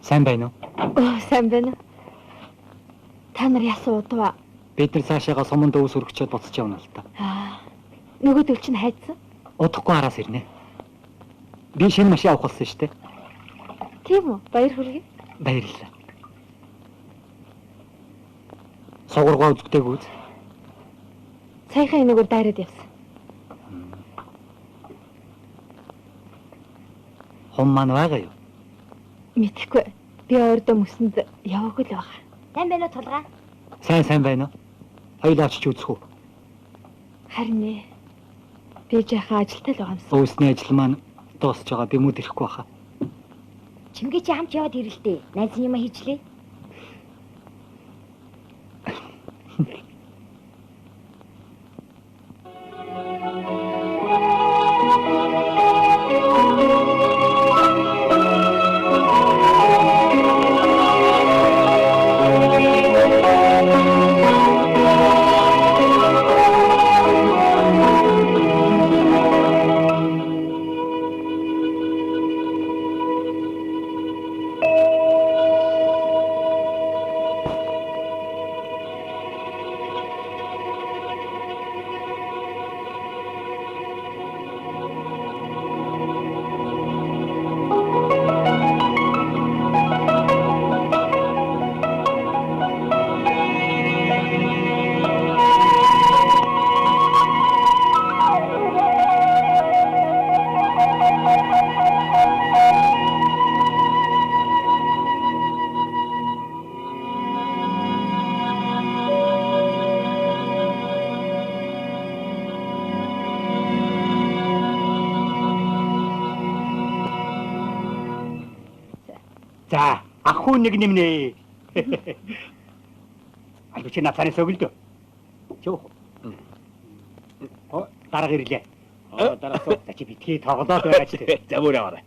Сайн байна уу? Оо, сайн байна. Та нар яасан удаа? Бид нар цаашаага суманд өвс өргөчөөд буцаж явна л та. Аа. Нөгөөдөл чинь хайцсан? Удахгүй араас ирнэ. Би шинэ машин авах болсон шүү дээ. Тийм үү? Баяр хүргэе. Баярлалаа. Сугаргаа үзэгдээгүй үз. Саяхан энэгээр дайраад явсан. Хум маань байгаа юу? Мэдэхгүй. Би ойрдоо мөсөнд яваагүй л байгаа. Сайн байна уу тулгаа? Сайн сайн байна уу? Хоёулаа очиж үзэх үү? Харин ээ. Би жаахан ажилтай л байгаа юмсан. Өвсний ажил маань дуусч байгаа. Би мүд ирэхгүй баха. Чимгээ чи хамт яваад ирэлтэй. Найз нь юм хийчлээ. За, ах хүн нэг нэмнэ. Аль чи нацааны сөгөлдөө. Чөөх. О, дарга ирлээ. О, дарга суу. За чи битгий тоглоод байгаа ч тийм. За бүр яваарай.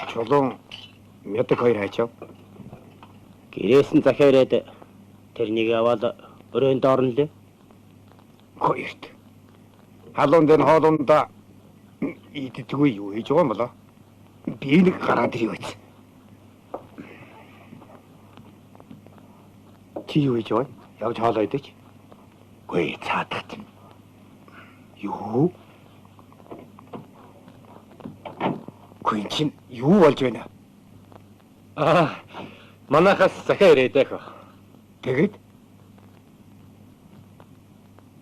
Чулуун мядаг хоёр хайчав. Гэрээс нь захиа ирээд тэрнийг аваад өрөөнд орно лээ. Хоёрт. Халуун дээр хоолундаа иддэггүй юу хийж байгаа юм болоо. Би нэг гараад ирэх байц. Чи юу хийж байгаа? Явж хоолоо идэж. Гүй цаадах чинь. Юу? Гүн чинь юу болж байна? Аа, манайхаас захиа ирээд байх. Тэгэд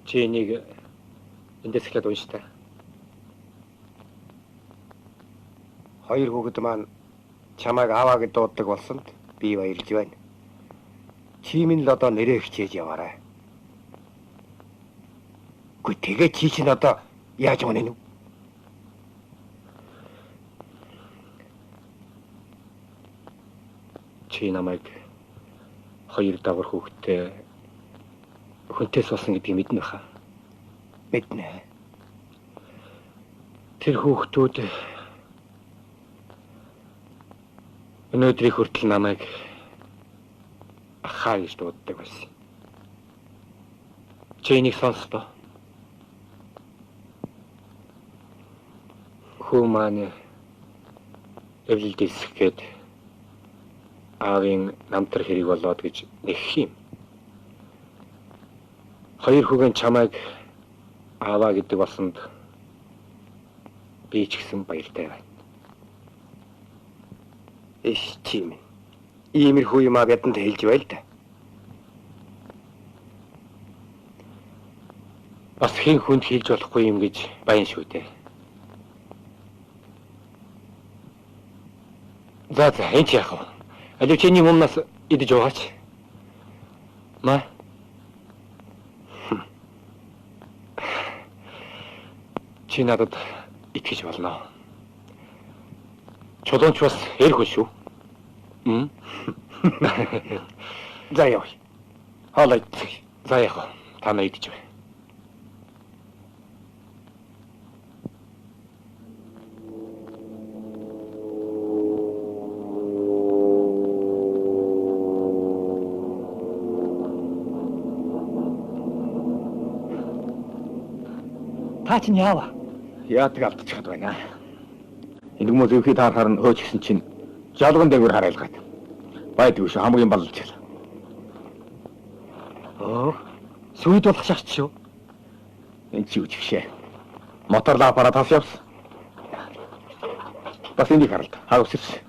чи энийг эндээс эхлээд унш та. Хоёр хүүхэд маань чамайг ааваа гэж дууддаг болсонд би баярлж байна. Чи минь л одоо нэрээ хичээж яваарай. Үгүй тэгээ чи чинь одоо яаж унах вэ? Чи намайг хоёр давар хүүхэдтэй хүнтэй суусан гэдгийг мэднэ баха. Мэднэ. Тэр хүүхдүүд өнөөдрийг хүртэл намайг ахаа гэж дууддаг байсан. Чи энийг сонслоо. Хүү маань эвлэлд элсэх гээд аавын намтар хэрэг болоод гэж нэгх юм. Хоёр хүүгэн чамайг ааваа гэдэг болсонд би ч гэсэн баяртай байна. Эш чи минь. Иймэрхүү юмаа бидэнд хэлж байл та. Бас хэн хүнд хэлж болохгүй юм гэж баян шүү дээ. За за, энэ ч яах вэ? Алив чиний өмнөөс идэж уугаач. Ма. Чи надад итгэж болно. Чулуунч бас эр хүн шүү. За явъя. Хоолой идэх. За яах вэ? Та нар идэж бай. Та чинь яава? Яадаг алдчихад байна. Энэ хүмүүс өвхий таарахаар нь хөөж гисэн чинь жалган дээгүүр харайлгаад. Байдгүй шүү, хамгийн баллж. Өө, сүйд болох шахч шүү. Энэ чи үжигшээ. Моторлоо аппарат хас явсан. Бас энийг харалт. Хаа үсэрсэн.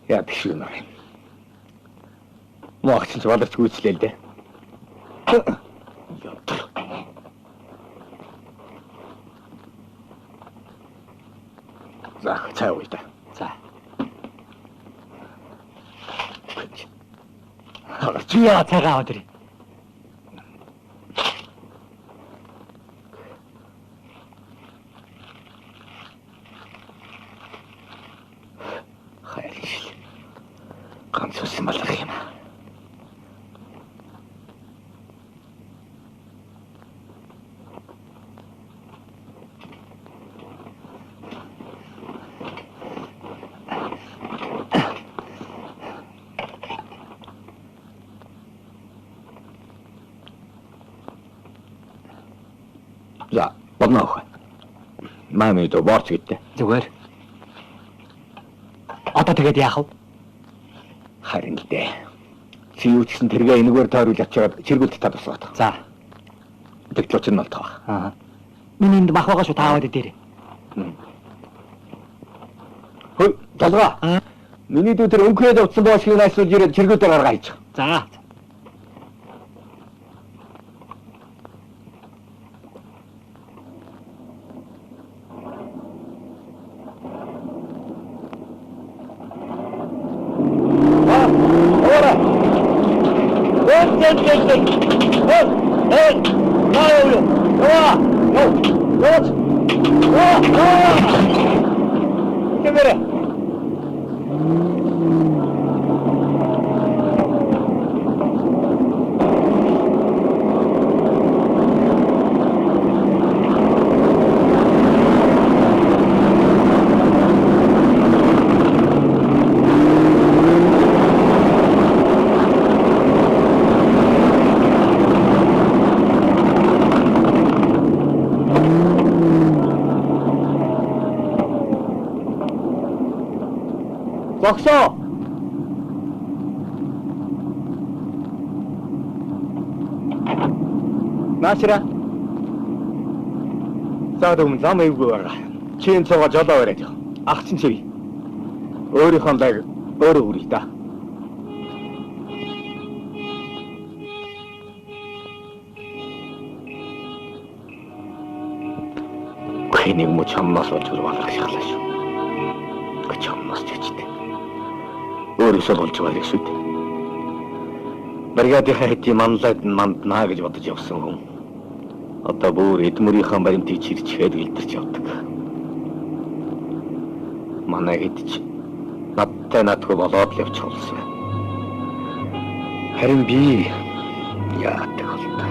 Яадаг шүү нэр. Муу ах чинь баларч гүйцлээ л дээ. За, цай ууя та. За. Чи яа цайгаа аваад ирээ. Хайр шил. Ганц үсэн балах юм. За, бодно ах. Маа мэдээ борч гэдэг. Зүгээр. Одоо тэгээд яах вэ? Харин л дээ. Чи юу ч гэсэн тэргээ энэгээр тойруулж очиод чиргүүлд та тусгаад. За. Тэгтэл учир нь олдох байх. Аа. Миний энд мах байгаа шүү, та аваад идээрэй. Хөөе, толгоо. Миний дүү тэр өнгөрөөд утсан боошгийг найсуулж ирээд чиргүүдээр гаргаа хийчих. За. Зогсоо. Наашра. За дүүм зам эвгүй байгаа. Чи энэ цугаа жолоо бариад яв. Ах чинь чив. Өөрийнхөө лаг өөрөө хүрээ та. Хэнийг мө чамнаас болж балах шахлаа шүү. Чамнаас ч гэжтэй. Өөрөөсөө болж байгаа шүү дээ. Бригадынхаа хэдий манлайд нь манднаа гэж бодож явсан хүн. Одоо бүр эдмөрийнхээ баримтыг чирчгээд гэлдэрч явдаг. Манай хэд ч надтай надгүй болоод л явчих болсон. Харин би яадаг бол та.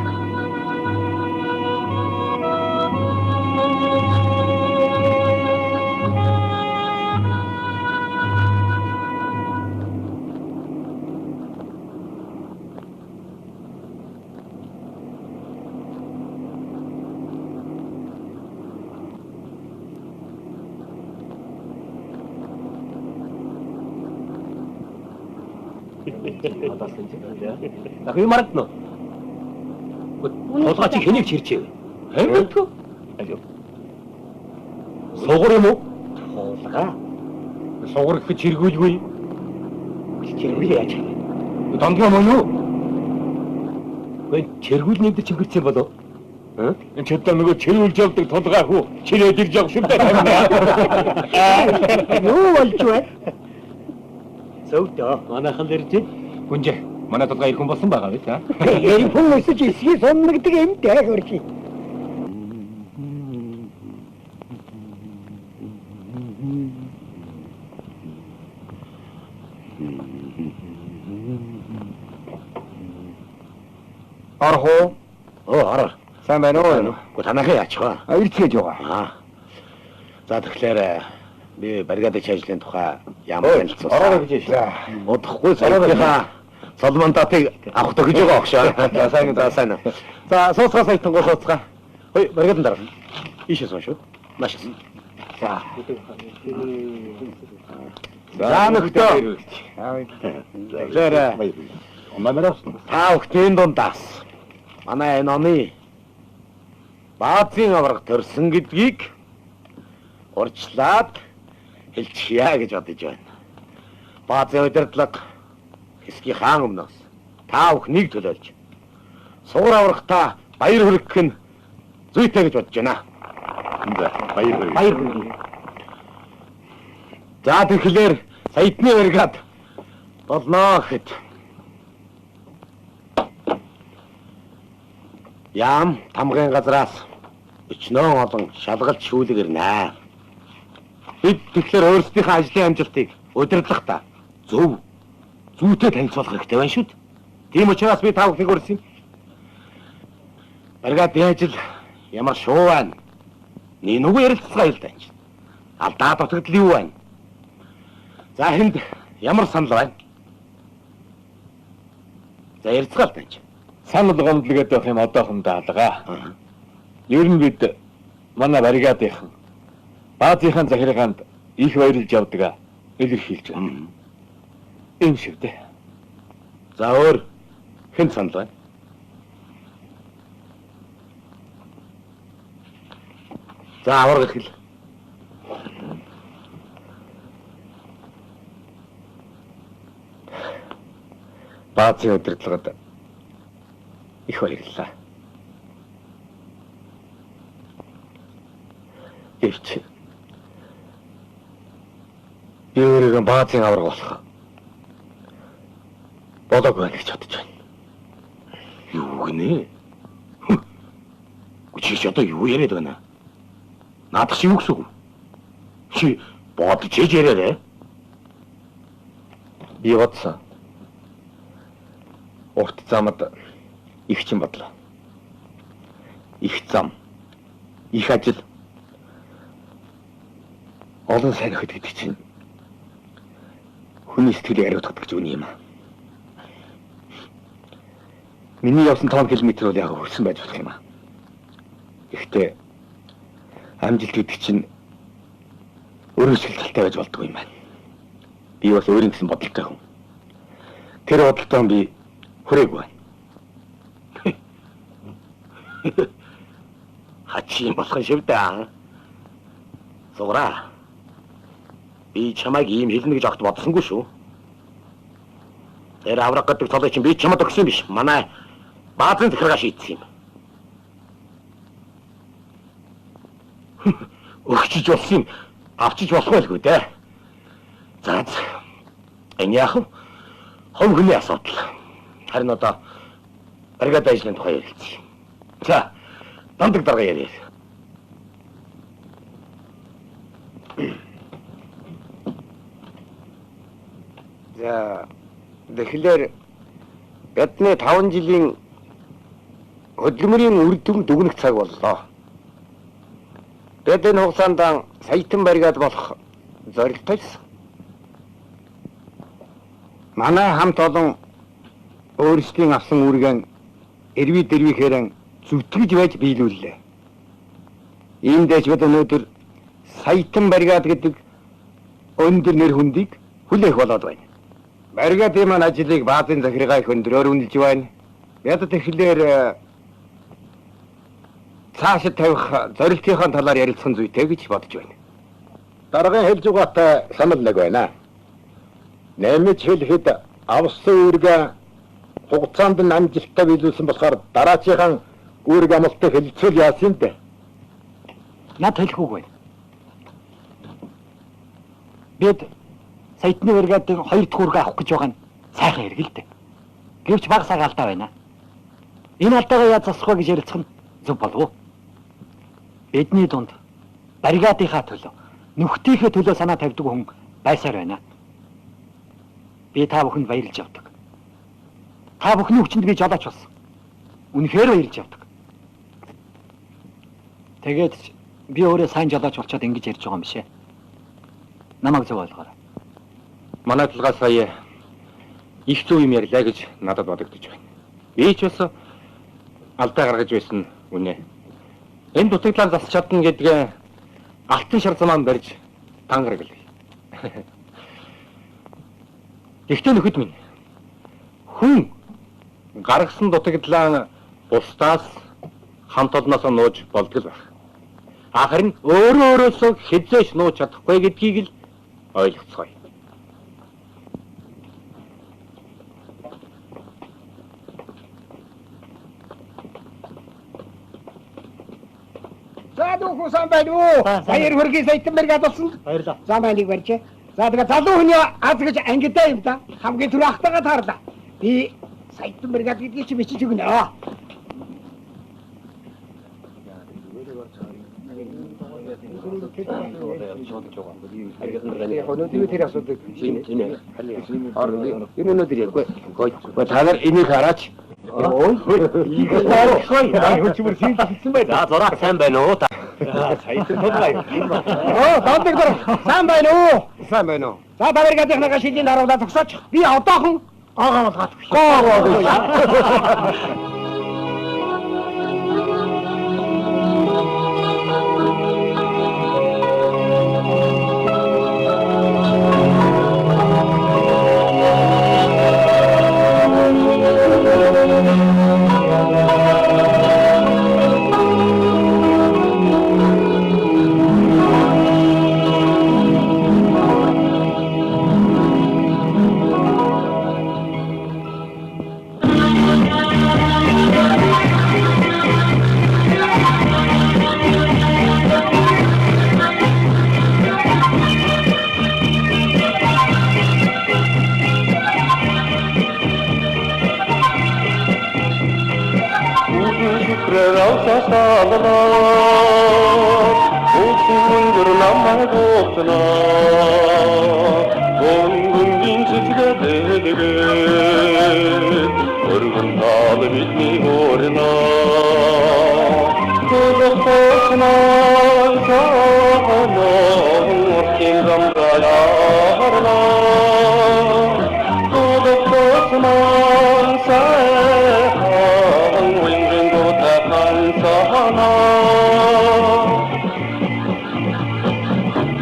나 그게 말했노. 도서같이 хэнийг чирчээ. Хэм? Сугар юм уу? Тулгаа. Сугар гэхэд чиргүүлгүй. Чиргүүл яаж вэ? Дондгоо мөн үү? Гэхдээ чиргүүл нэмдэр чимхэрсэн болов. Энэ ч одоо нөгөө чиргүүлж явдаг тулгаа хүү чирээд ирж явах шүү дээ. Юу болж вэ? Зөвдөө. Манайхан л ирж байна. Гүнжээ. Манай тулгаа ирхэн болсон байгаа биз аа? Ирхэн өсөж эсхий суннагдаг юм дээ хөрхи. Орох уу? Оо, ороо. Сайн байна уу? Гэхдээ танахаа яачих вэ? Ирцгээж байгаа. За тэгэхээр би бригадын ажлын тухай ямар танилцуулсан. Ороо гэж хэлээ. Удахгүй саяныхаа цол мандатыг авах гэж байгаа огшоо. За сайн, за сайн. За сууцгаа саятангуу сууцгаа. Хөөе, бригадын дараа. Ийшээ суун шүү. Нааш. За. За нөхдөд. Тэгэхээр та бүхний дундаас манай энэ оны баазын аварга төрсөн гэдгийг урьдчилаад хэлчихье гэж бодож байна. Баазын удирдлага хэсгийн хаан өмнөөс та бүхнийг төлөөлж сугар аврагтаа баяр хүргэх нь зүйтэй гэж бодож байна. За баяр хүргэе. Баяр хүргэе. За тэгэхээр саятны бригад болно гэхэд яам тамгын газраас өчнөө олон шалгалт шүүлэг ирнэ. Бид тэгэхээр өөрсдийнхээ ажлын амжилтыг удирдлагатай зөв зүйтэй танилцуулах хэрэгтэй байна шүү дээ. Тийм учраас би та бүхнийг урьсан юм. Бригадын ажил ямар шуу байна? Нүгөө ярилцлага хэл тань. Алдаа дутагдал юу байна? За хэнд ямар санал байна? За ярилцгаа л тань. Санал гомдол гэдэг байх юм одоохон даалгаа. Ер нь бид манай бригадынхан баазынхаа захиргаанд их баярлж явдаг илэрхийлж байна. Ийм шиг дээ. За өөр хэн санал байна? За аварга хэл. Баазын удирдлагад их баярлалаа. Гэвч би өөрийгөө баазын аварга болох болоогүй байна гэж бодож байна. Юу гинэ? Чи ч одоо юу яриад байна? Наадах чи юу гэсэн үг? Чи бодож яриарай. Би бодсон. Урт замд их чин бодлоо. Их зам, их ажил, олон сайн өхөд гэдэг чинь хүний сэтгэлийг ариутгадаг гэж үний юм. Миний явсан 5 км бол яг хөрсөн байж болох юм аа. Гэхдээ амжилт гэдэг чинь өөрөөсөө талтай байж болдгоо юм байна. Би бас өөрийн гэсэн бодолтой хүн. Тэр бодолтой би хүрээгүй байна. Хачин болох юм шиг дээ. Сугараа. Би чамайг ийм хэлнэ гэж огт бодсонгүй шүү. Тэр авраг гэдэг толгой чинь би чамд өгсөн биш. Манай баазын захиргаа шийдсэн юм. Өгчиж болсон юм. Авчиж болох байлгүй дээ. За. Энэ яах вэ? Хов хүний асуудал. Харин одоо бригад ажлын тухай ярилцъя. За, дандаг дарга яриа. За, тэгэхээр бидний 5 жилийн хөдөлмөрийн үр дүн дүгнэх цаг боллоо. Бид энэ хугацаанд саятан бригад болох зорилт тавьсан. Манай хамт олон өөрсдийн авсан үүргэн эрвий дэрвийхээрэн зүтгэж байж биелүүллээ. Иймдээс бид өнөөдөр саятан бригад гэдэг өндөр нэр хүндийг хүлээх болоод байна. Бригадын маань ажлыг баазын захиргаа их өндрөөр үнэлж байна. Бид тэгэхээр цаашид тавих зорилтынхаа талаар ярилцсан зүйтэй гэж бодож байна. Даргын хэлж байгаатай санал нэг байна. Нэмж хэлэхэд авсан үүргээ хугацаанд нь амжилттай биелүүлсэн болохоор дараачийнхан үүрэг амлалтыг хэлэлцвэл яасан юм бэ? Над хэлэх үг байна. Бид саятны бригадын 2 дахь үүргээ авах гэж байгаа нь сайхан хэрэг л дээ. Гэвч бага сага алдаа байна. Энэ алдаагаа яаж засах вэ гэж ярилцах нь зөв болов уу? Бидний дунд бригадынхаа төлөө, нөхдийнхээ төлөө санаа тавьдаг хүн байсаар байна. Би та бүхэнд баярлж явдаг. Та бүхний хүчинд би жолооч болсон. Үнэхээр баярлж явдаг. Тэгээд би өөрөө сайн жолооч болчоод ингэж ярьж байгаа юм биш ээ. Намайг зөв ойлгоорой. Манай толгой сая их зөв юм ярьлаа гэж надад бодогдож байна. Би ч бас алдаа гаргаж байсан үнэ. Энэ дутагдлаар засч чадна гэдгээ алтан шар замаан барьж тангараг гэлээ. Гэхдээ нөхөд минь хүн гаргасан дутагдлаа бусдаас хамт олноосоо нууж болдог л байх. Харин өөрөө өөрөөсөө хизээч нууж чадахгүй гэдгийг л ойлгоцгоё. За дүүхүү сайн байна уу? Баяр хүргэе саятан бригад болсон. Баярлалаа. За майныг барьжээ. За тэгээ залуу хүний аз гэж ангидаа юм да. Хамгийн түрүү ахтайгаа таарлаа. Би саятан бригад гэдгийг чи бичиж өгнө. Өнөөдөр тэр асуудыг энэ өнөөдөр ярьгүй. Та нар энийг хараач. За зураа сайн байна уу? Саятан толгой. Оо, дандаг дараа. Сайн байна уу? Сайн байна уу? За та бригадынхаа шилийн даруулаад зогсооч. Би одоохон гоогоо болгоод. Гоогоо.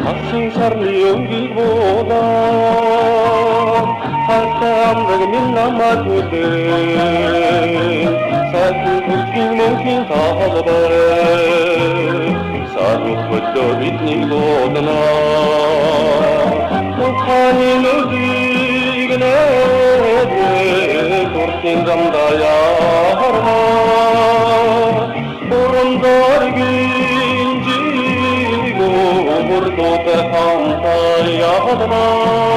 Хасан шарны өнгийг буулаад Амраг минь намайг хүлээн сайхан төрхийн мөнхийн талбай сарх хөлөө бидний дуудана Ухааны нүдийг нээдэг уртын замдаа ярма Урам зоригийн жигүүр дуутай хамтаа явна.